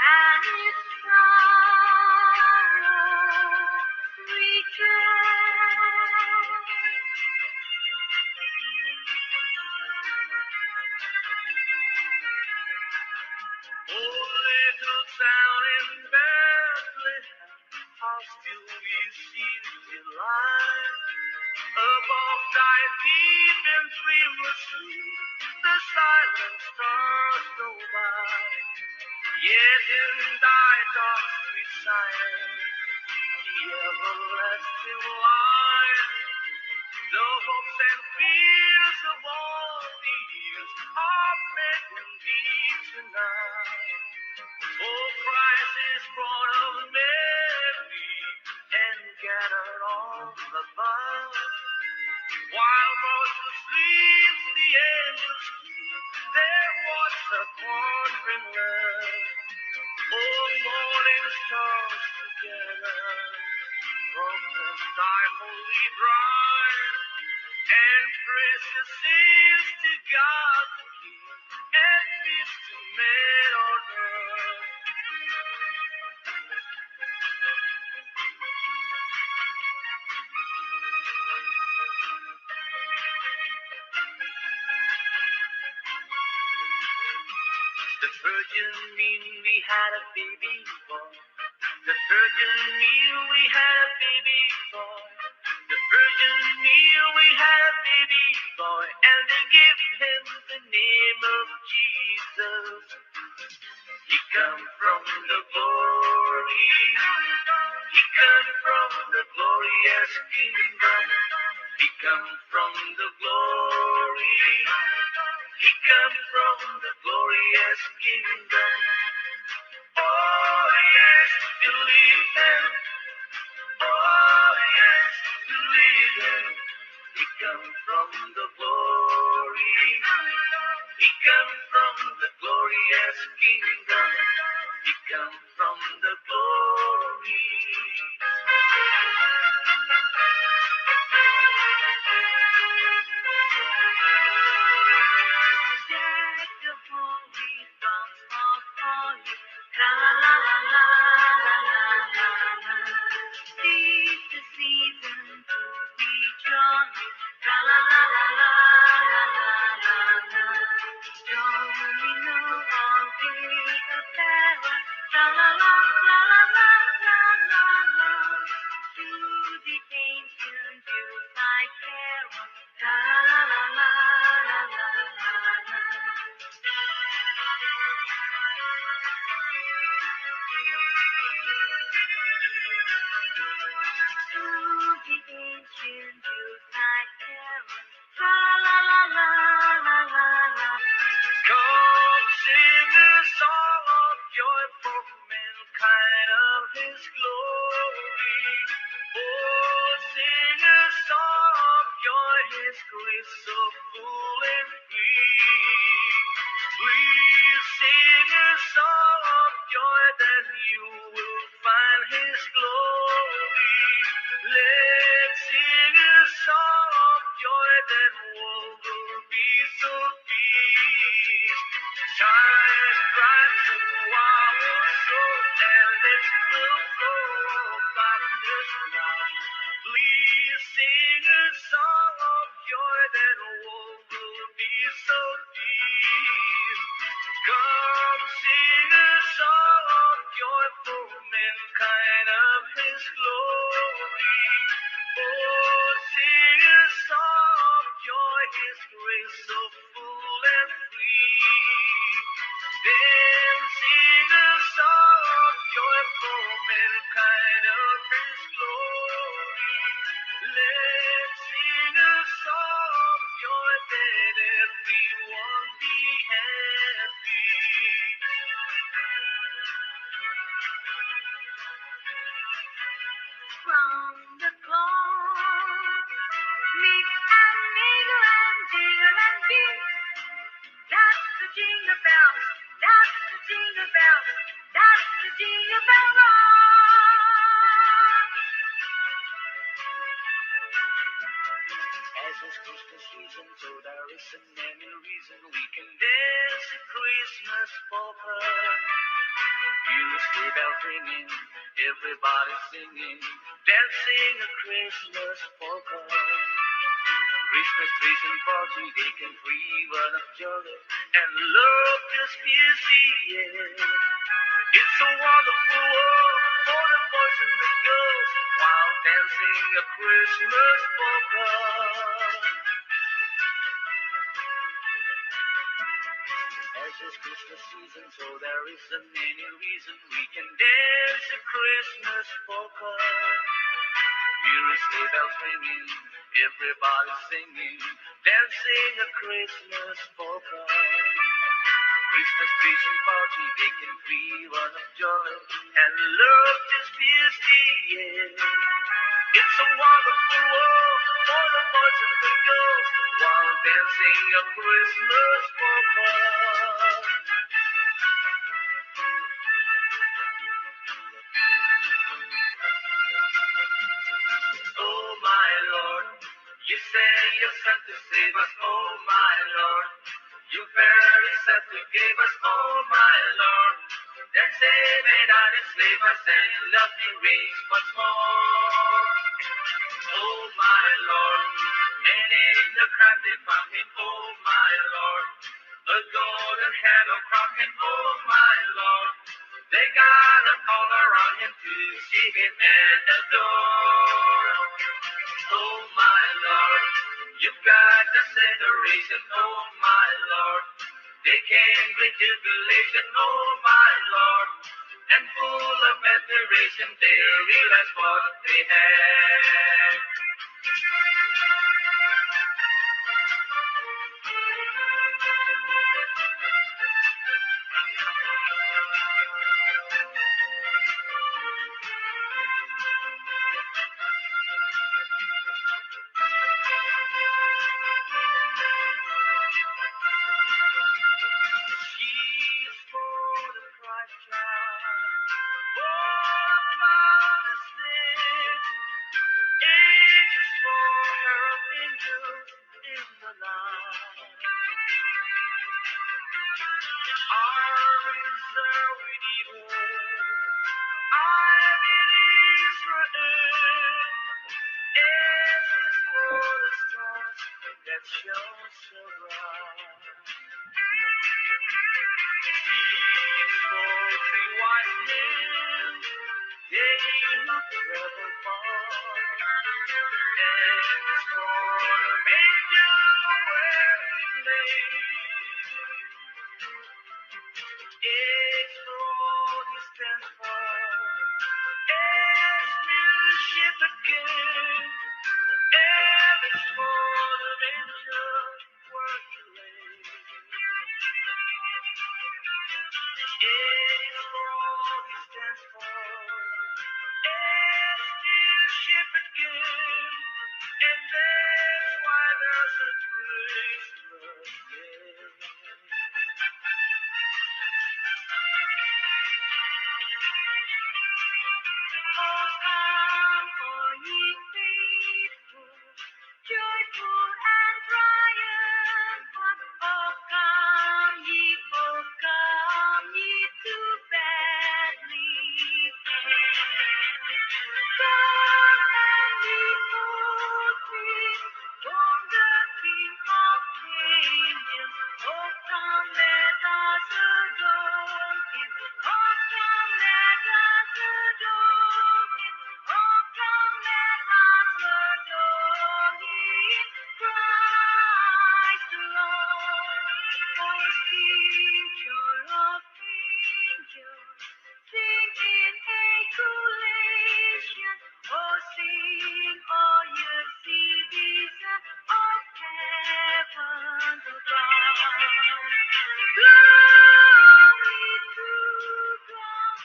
And its sorrow return. Oh, little town in Bethlehem, how still we see the light. Above thy deep and dreamless sleep, the silent stars go by. Yet in thy dark sweet silence, the everlasting light, the hopes and fears of all the years are met in thee tonight. O Christ is born of Mary and gathered all above. While most who sleep, the angels keep their watch upon Queen Mary. O morning stars together, proclaim thy holy bride, and praises sings to God the King, and peace to men on earth. The virgin mean we had a baby boy. The virgin knew we had a baby boy. The virgin knew we had a baby boy, and they gave him the name of Jesus. He come from the glory. He come from the glorious kingdom. He come from the glory. He come from the glorious kingdom. Oh yes, believe him. Oh yes, believe him. He come from the glory. He come from the glorious kingdom. He come from the glory. Deck the holy grounds of holy. Tra la la la la la la la. Tis the season to be jolly. Tra la la la la la la la la. Don't we know all day about La la la la la la la la la. To the ancient youth I carol. La la la la la la la la. To the ancient youth I carol. Fa la la la la la la. Come sing a song of joy for mankind of his glory. Oh, sing a song of joy, his grace so full and free. Please sing a song of joy, then you will find his glory. Let's sing a song of joy, then world will be so peace. Shine bright to our soul and let the flow of darkness fly. Please sing a song of joy, then world will be so peace. Come sing a song of joy for mankind of his glory. Oh, sing a song of joy, his grace so full and free. Then sing a song of joy for mankind of his glory. Let's sing a song of joy, let everyone be happy. From the clock, mix and mingle and jingle and beat. That's the jingle bells, that's the jingle bells, that's the jingle bell rock. As is Christmas season, so there isn't any reason we can dance a Christmas polka. Hear the sleigh bell ringing, everybody singing, dancing a Christmas polka. Christmas trees and party, they can free run of joy and love this busy year. It's a wonderful world for the boys and the girls while dancing a Christmas polka. As is Christmas season, so there isn't any reason we can dance a Christmas polka. Hear a sleigh bells ringing, everybody singing, dancing a Christmas polka. Christmas trees and party, they can free run of joy and love this busy year. It's a wonderful world for the boys and the girls while dancing a Christmas polka. Oh my Lord, you send your son to save us. Oh my Lord, you very self to give us. Oh my Lord, then save and not enslave us, and love me reigns once more. Oh my Lord, and in the crowd they found him. Oh my Lord, a golden halo crown him. Oh my Lord, they gathered all around him to see him and adore. Oh my Lord, you've got the generation. Oh my Lord, they came with jubilation. Oh my Lord, and full of admiration, they realized what they had. She's for the Christ child, born upon a stage, ages for herald angels in the night. Our Redeemer, I believe Israel, as is for the stars that shone so bright. These four three wise men Oh, come, all ye faithful, joyful and triumphant. Oh, come ye, oh, come ye to Bethlehem. Come and behold Him, born the King of Ages. Oh, come, let us adore Him. Oh, come, let us adore Him. Oh, come, let us adore Him, Christ the Lord. For sing, joy of angels, sing in acclamations. Oh, sing, all ye citizens of heaven above. Glory to God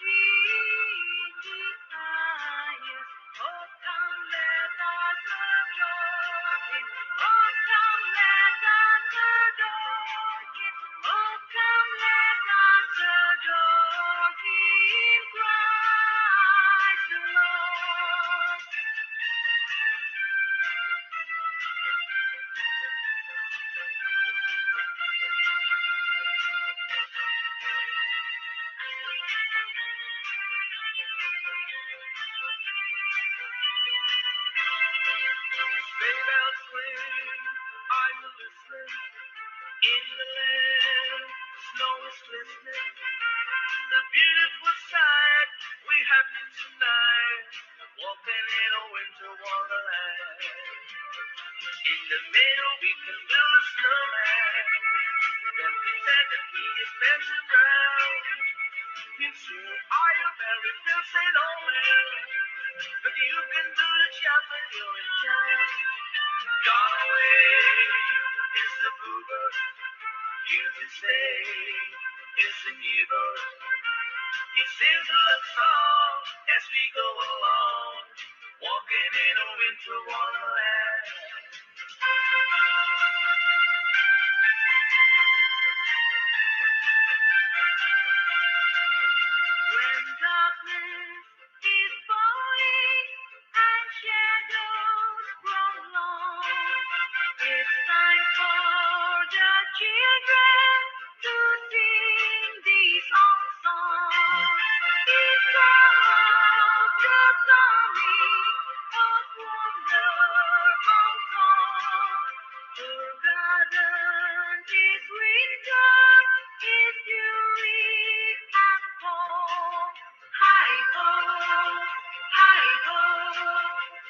in the highest. Oh, come, let us adore Him. Oh, come, let us adore Him. Oh, come, let us adore Him, Christ the Lord. Sleigh bells ring, are you listening? In the land, snow is glistening. The beautiful sight we have tonight, walking in a winter wonderland. In the meadow, we can build a snowman, then pretend that he is Parson Brown. Soon all your merry bells say amen, but you can do the job when you're in town. Gone away is the bluebird, you can say is the new bird. He sings a love song as we go along, walking in a winter wonderland. When darkness is falling and shadows grow long, it's time for the children to sing this old song. It's all of the coming of wonder of God. Forgotten is winter, is fury and cold. Hi ho, hi ho,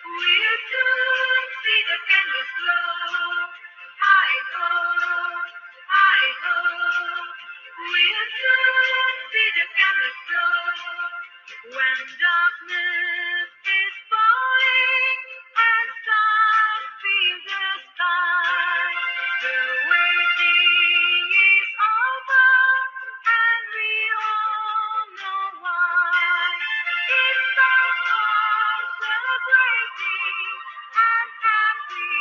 we'll soon see the candles glow. Hi ho, hi ho, we'll soon see the candles glow. When darkness is falling and stars fill the sky, the waiting is over, and we all know why. It's time for celebrating and happy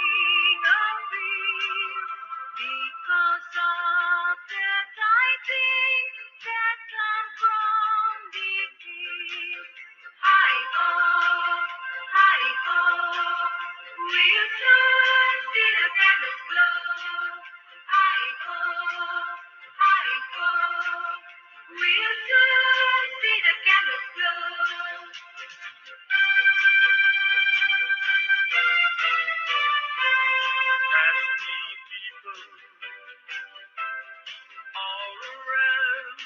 November because of the tidings that come from the King. Hi ho, hi ho, we'll soon see the candles glow. Hi ho, hi ho, we'll soon see the candles glow. Happy people all around.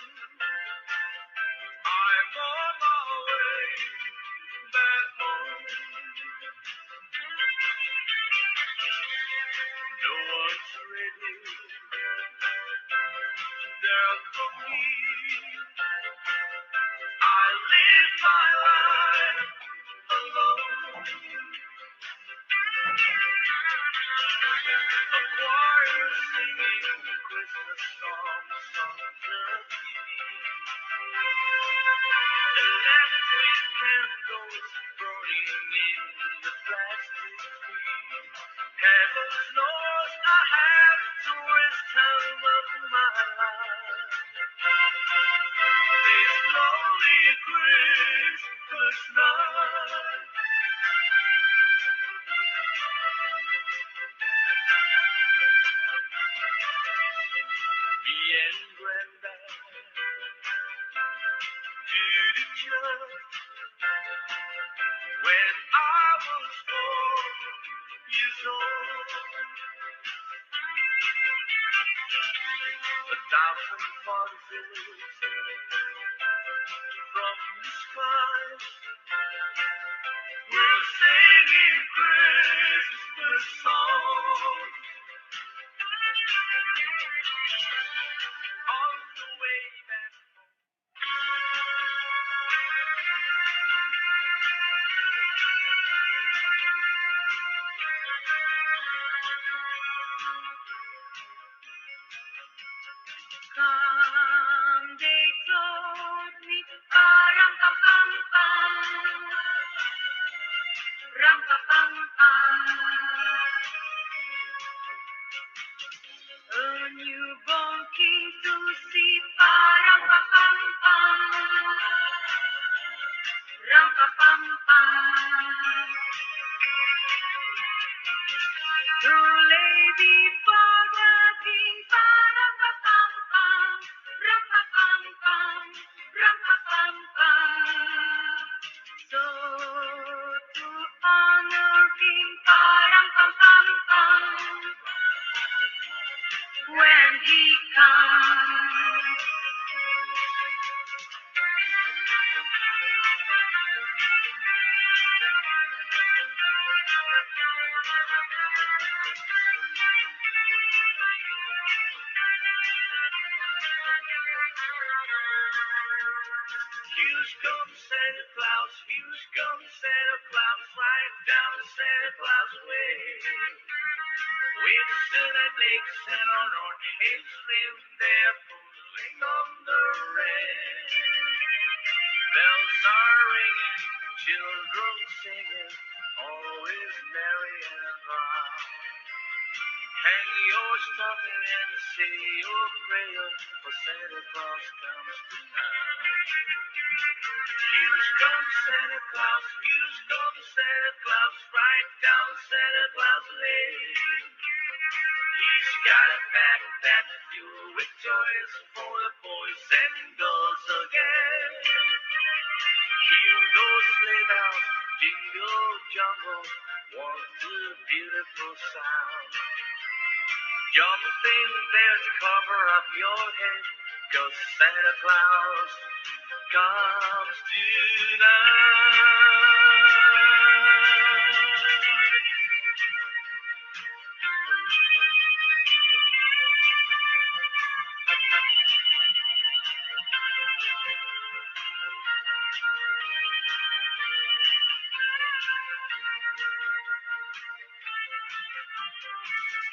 I'm on my way back I live my life alone. A choir singing Christmas songs on the T V. Electric candles burning in the plastic tree. Heaven knows I have the worst time of my life. This lonely Christmas night. Me and Brenda to the church when I was four years old. A thousand voices from the skies were singing Christmas songs on the way back. Come, they told me, pa-ram-pam-pam-pam, ram-pa-pam-pam. A newborn king to see, pa-ram-pa-pam-pam, ram-pa-pam-pam. To lay before the king, pa-ram-pa-pam-pam, ram-pa-pam-pam, ram-pa-pam-pam. So to honor him, pa-ram-pam-pam-pam, when he comes. Here comes Santa Claus, here comes Santa Claus, right down Santa Claus way. With silver lights and on his reindeer pulling on the reins. Bells are ringing, children singing, all is merry and bright. Hang your stocking and say your prayer, for Santa Claus comes tonight. Here comes Santa Claus, here comes Santa Claus, right down Santa Claus Lane. He's got a backpack filled with toys for the boys and girls again. Hear those sleigh bells jingle jangle, what a beautiful sound. Jumping bears, cover up your head, 'cause Santa Claus comes tonight.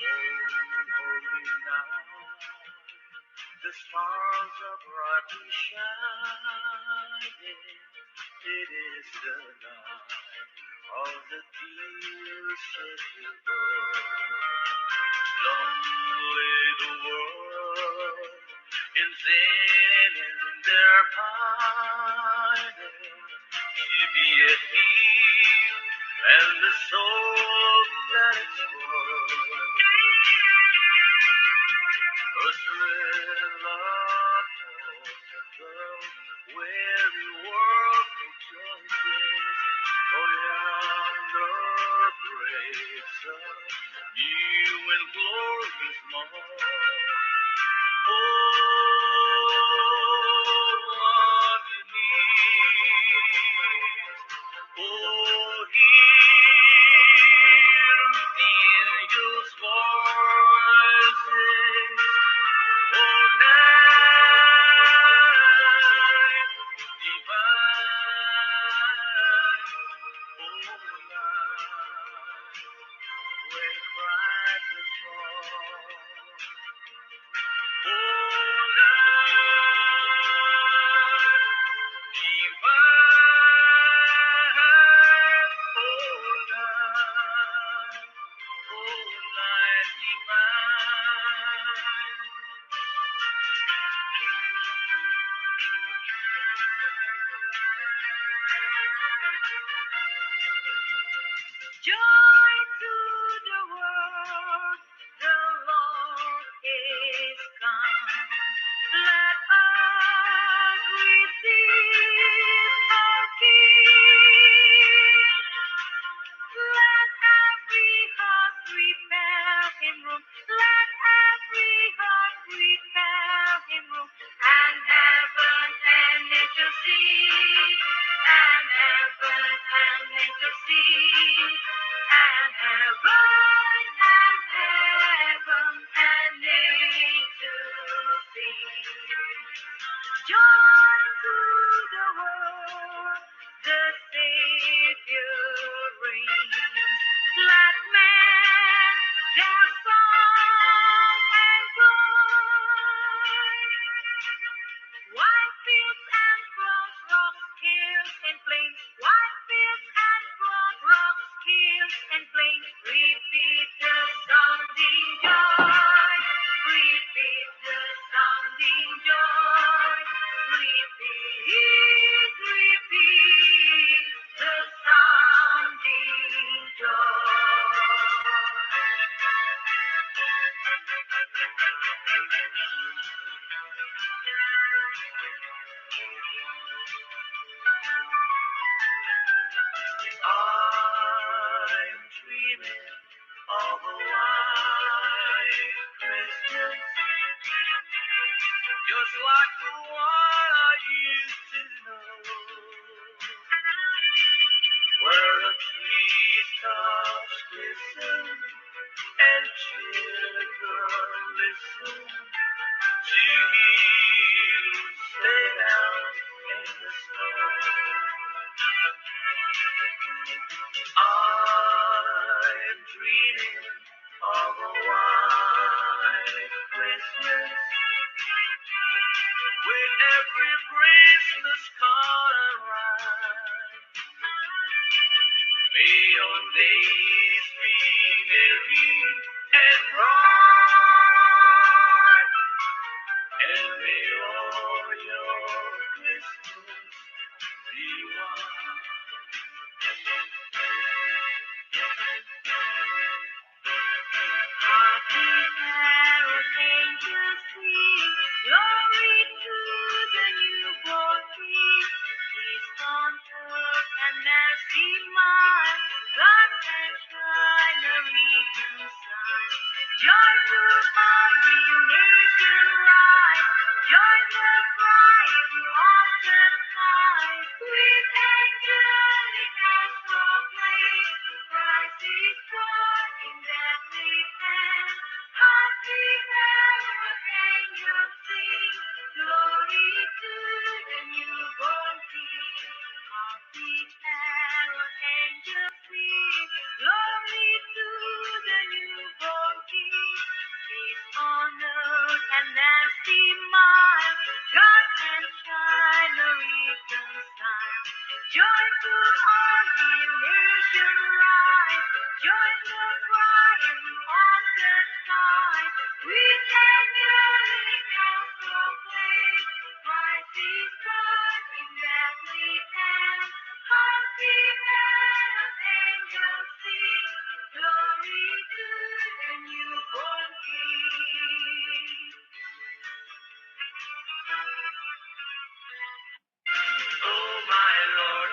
Oh, holy night, the stars are brightly shining. It is the night of the dear Savior born. Long lay the world in sin and their pining, to be a thief and the soul that is born. A thrill of the weary world rejoices, for yonder breaks a new and glorious morn. Oh, what it means. Oh, hear the angels' voices. Oh, now And heaven and nature sing, and heaven and heaven and nature sing. Joy to the world, the Savior reigns. Let men their song employ. Wide fields and floods, rocks, hills, and plains. Wide fields and floods, rocks, hills, and plains. Repeat the sounding joy. Repeat the sounding joy. Repeat, repeat the sounding joy. I'm dreaming of a white Christmas, just like the one I used to know, where the treetops glisten and children listen to hills lay down in the snow. I'm dreaming of a white Christmas, when every Christmas card I write, may your days be merry and bright, and may all your Christmas be white. Happy carol angels sing, glory to the newborn King. Peace on earth and mercy mild, God and child are reconciled. Joy to all creation rise, join the triumph of the skies. With angelic hands proclaim, Christ is born in Bethlehem. Happy carol angels sing, glory to the newborn King. Happy carol angels sing, glory to the newborn King. Peace on earth and mercy mild, God and child are reconciled. Joy to all creation rise, join the triumph of the skies. With angelic hands proclaim, Christ is born in Bethlehem. Happy carol angels sing, glory to the newborn King. Oh my Lord,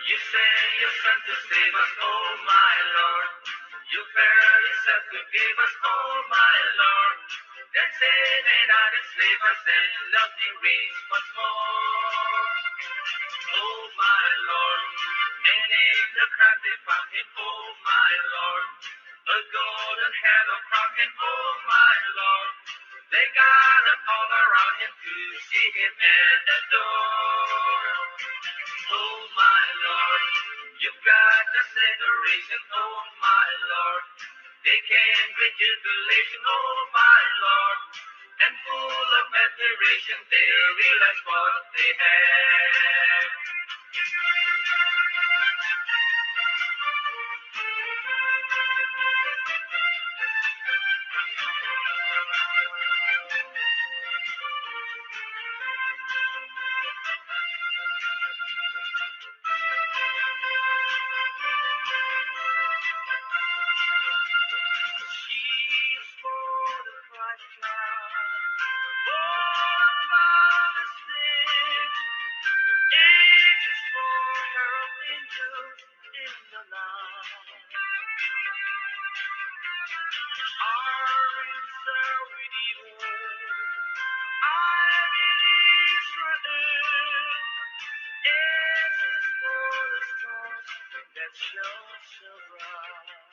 you sent your Son to save us. Oh my Lord, you very self to give us. Oh my Lord, then sin and not enslave us, and love me reigns once more. Oh my Lord, and in the crowd they found him. Oh my Lord, a golden halo crowned him. Oh my Lord, they gathered all around him to see him and adore. Oh my Lord, you got the generation. Oh my Lord, they came with jubilation. Oh my Lord, and full of admiration, they realized what they had. She's for the Christ child, born by the slave. Shall survive.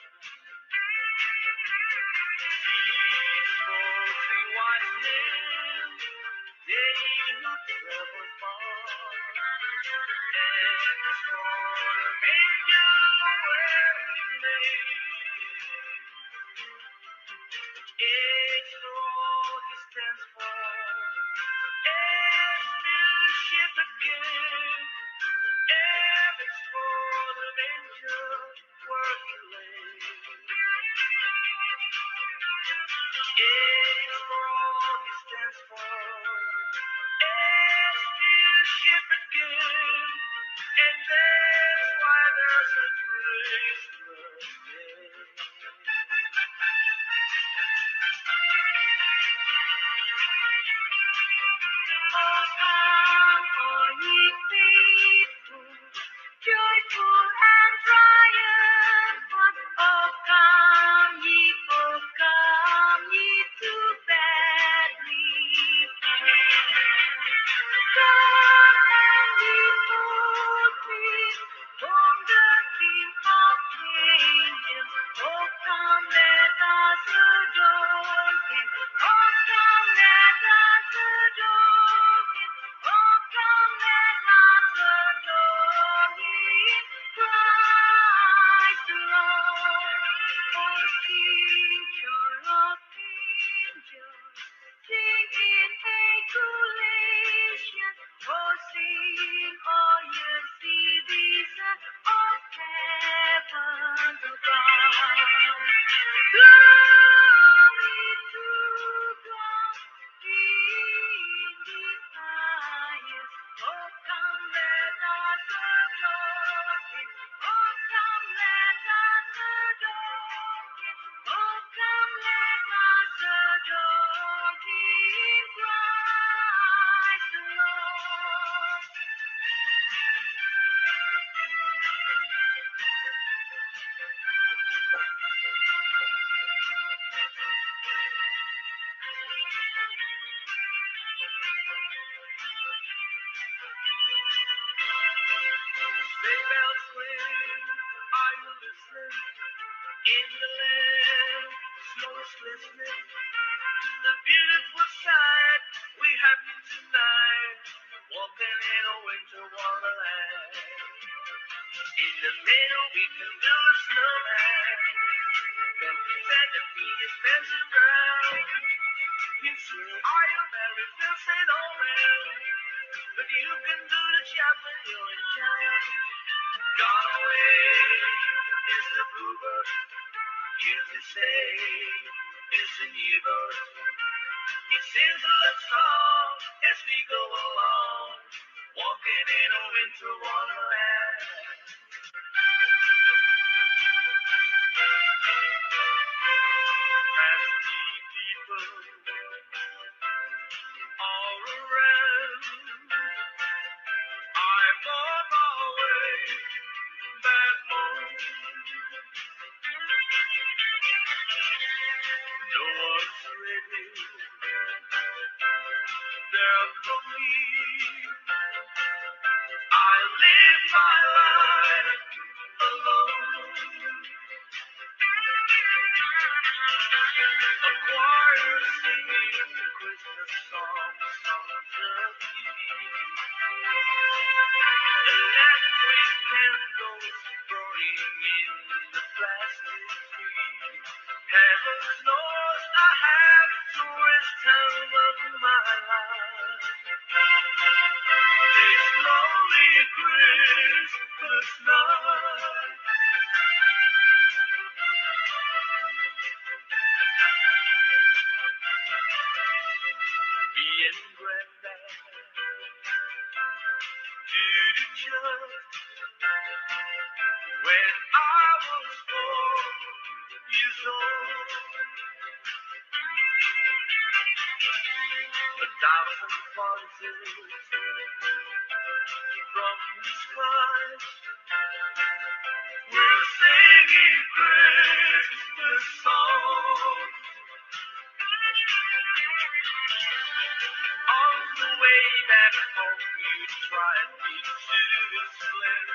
These forty-one men, they who travel far, and the storm may go where it may. H for all he stands for. S, new ship again. M is for the manger where he lay. H for all he stands for. S, new ship again. And that's why there's a Christmas day. Oh, come, all ye faithful, joyful and triumphant. Oh, come ye, oh, come ye to Bethlehem. Come and behold him, born the King of Kings. Oh, come, let us adore him. Oh, come, let us adore him. Oh, come, let us adore him. Christ the Lord. Oh, sing, joy of angels. Sing in acclamations, oh, sing, all ye citizens of heaven above. Glory to God in the highest. Oh, come, let us adore him. Oh, come, let us adore him. Oh, come, let us adore him, Christ the Lord. Sleigh bells ring, are you listening? In the land, snow is glistening. The beautiful sight we have tonight, walking in a winter wonderland. In the middle, we can build a snowman. Then pretend to be his best friend. You say, are you married? They'll say, no, man. But you can do the job when you're in town. Gone away is the bluebird. You say is the new bird. He sings a love song as we go along, walking in a winter wonderland. As the people all around, I'm on my way back home. No one's ready there for me. I live my life alone. A choir singing the Christmas song, songs of peace. Electric candles burning in the plastic tree. Heaven knows I have the worst time of my life. This lonely Christmas night. Me and Brenda to the church when I was four years old. A thousand voices from the skies were singing Christmas songs. On the way back home, you tried me to explain.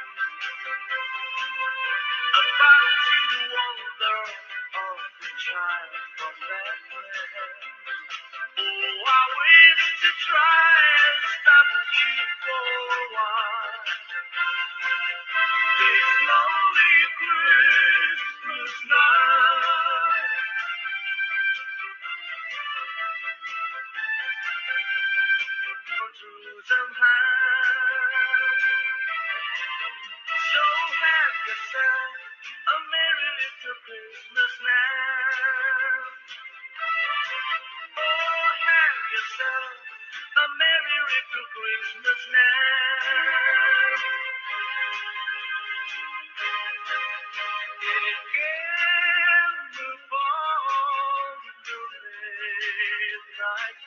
Through the hand. So have yourself a merry little Christmas now. Oh, have yourself a merry little Christmas now. It came upon the midnight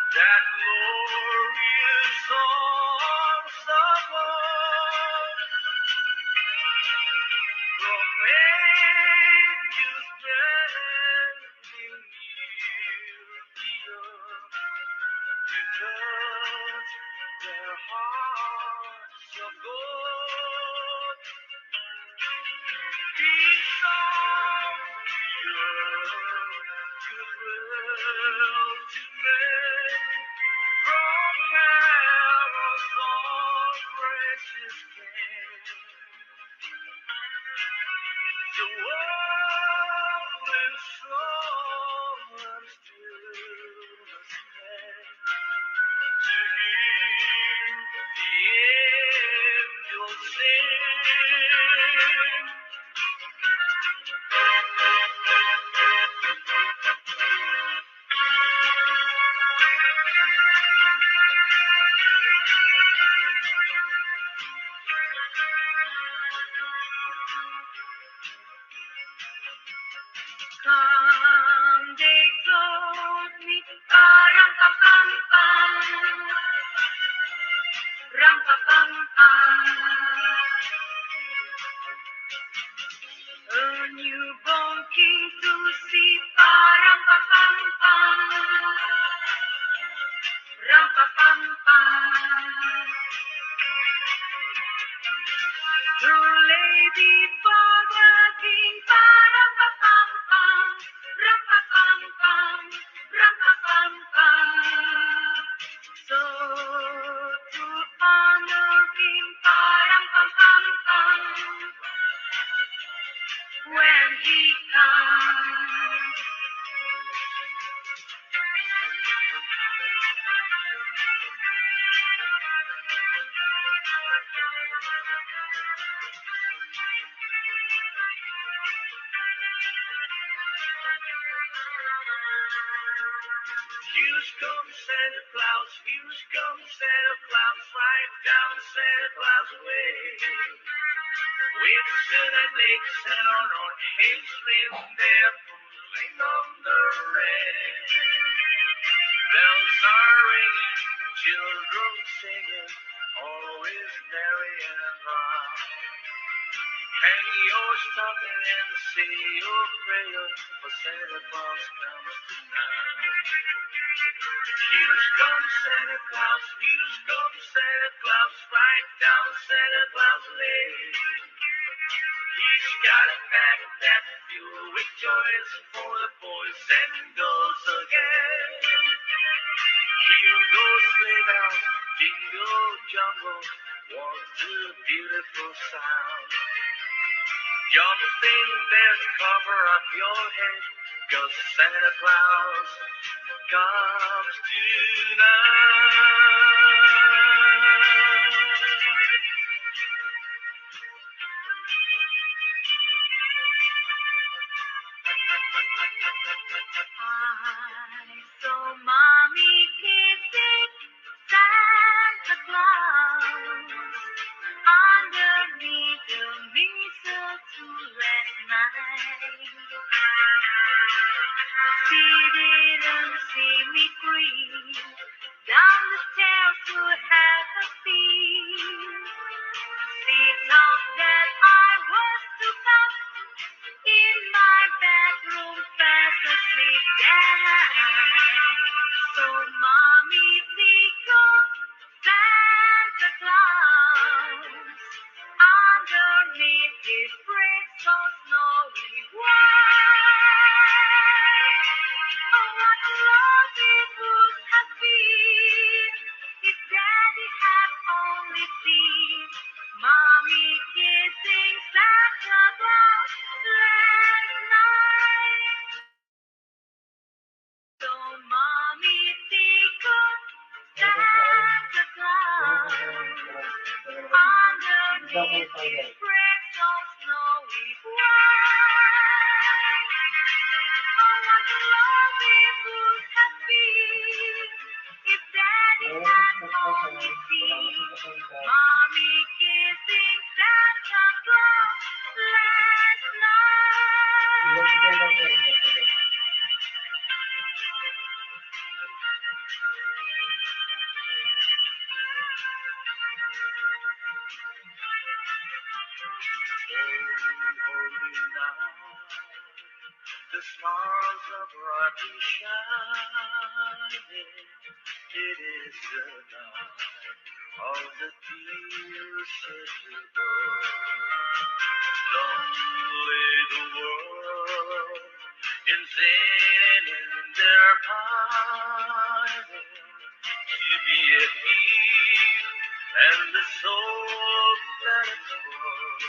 that glorious song of love from angels bending near to earth to touch their hearts of gold. Peace on earth, goodwill to men, from heaven's all gracious king. The world will summons to the stand, to hear the angels sing. Come, they told me, pa-ram-pam-pam-pam, ram-pa-pam-pam. A newborn king to see, pa-ram-pam-pam-pam, ram-pa-pam-pam. True lady for the king, pa-ram-pa-pam-pam, ram-pa-pam-pam, ram-pa-pam-pam. So to honor him, pa-ram-pam-pam-pam, when he comes. Here comes Santa Claus, here comes Santa Claus, right down Santa Claus way. With silver lace and on his reindeer, pulling on the reins. Bells are ringing, children singing, all is merry and bright. Hang your stocking and say your prayer, for Santa Claus comes tonight. Here comes Santa Claus, here comes Santa Claus, right down Santa Claus Lane. He's got a backpack filled with toys for the boys and girls again. He goes sleigh bells, jingle jangle, what a beautiful sound. Young thing, best cover up your head, 'cause Santa Claus comes tonight. I saw Mommy kissing Santa Claus underneath the mistletoe last night. She didn't see me creep down the stairs to have a peek. She thought that I was too fast in my bedroom, fast asleep then. So Mommy, think of Santa Claus underneath his big so snowy white. Oh, what a love it would have been if Daddy had only His breath of snowy white. Oh, what a love it would have been if Daddy had only seen Mommy kissing Santa Claus last night. Holy, holy night, the stars are brightly shining. It is the night of the dear said goodbye. Long lay the world in sin and their pining. Give me a heat and the soul that is worth.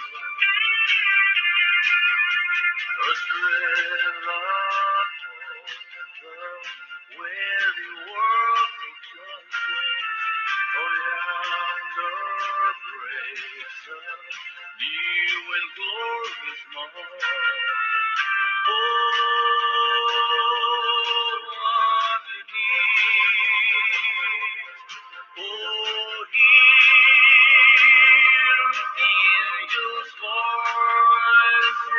A thrill of hope and love, where the world rejoices. Oh, yonder breaks a new and glorious morn. Oh, what it is. Oh, hear the angels' voices.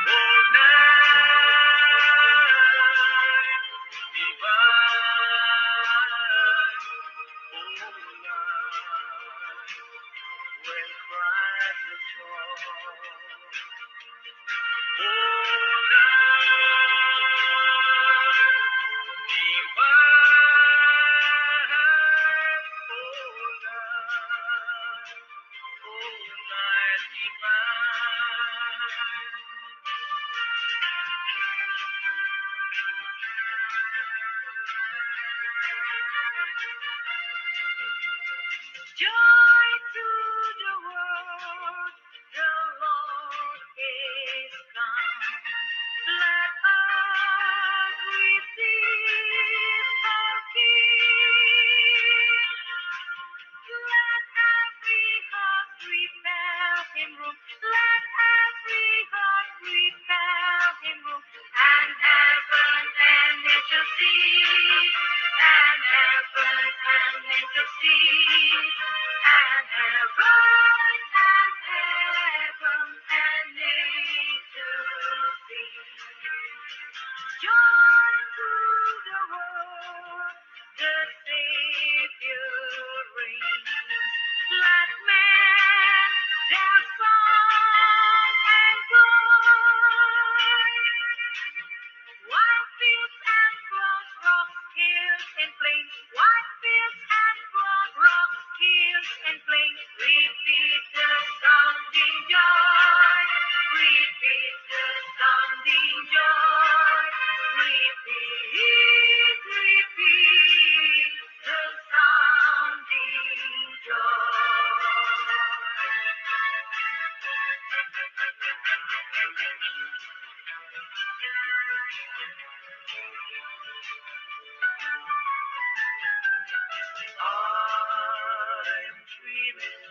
Oh, night divine. Oh, night when Christ is born. Joy to the world, the Lord is come. Let us receive our King. Let every heart prepare him room. Let every heart prepare him room. And heaven and nature sing, and heaven and nature sing, and heaven and heaven and nature sing. Joy to the world, the Savior reigns. Let men their song employ. Wide fields and floods, rocks, hills, and plains. Wide fields and floods, rocks, hills, and plains. Repeat the sounding joy. Repeat the sounding joy. Repeat, repeat the sounding joy. I'm dreaming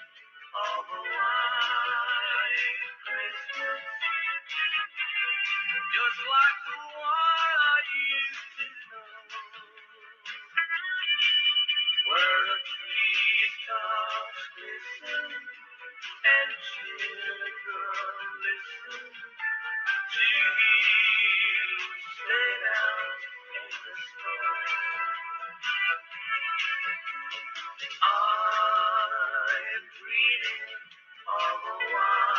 of a white Christmas, just like the one I used to know, where the treetops glisten and children listen to him sleigh bells in the snow. I'm dreaming of a white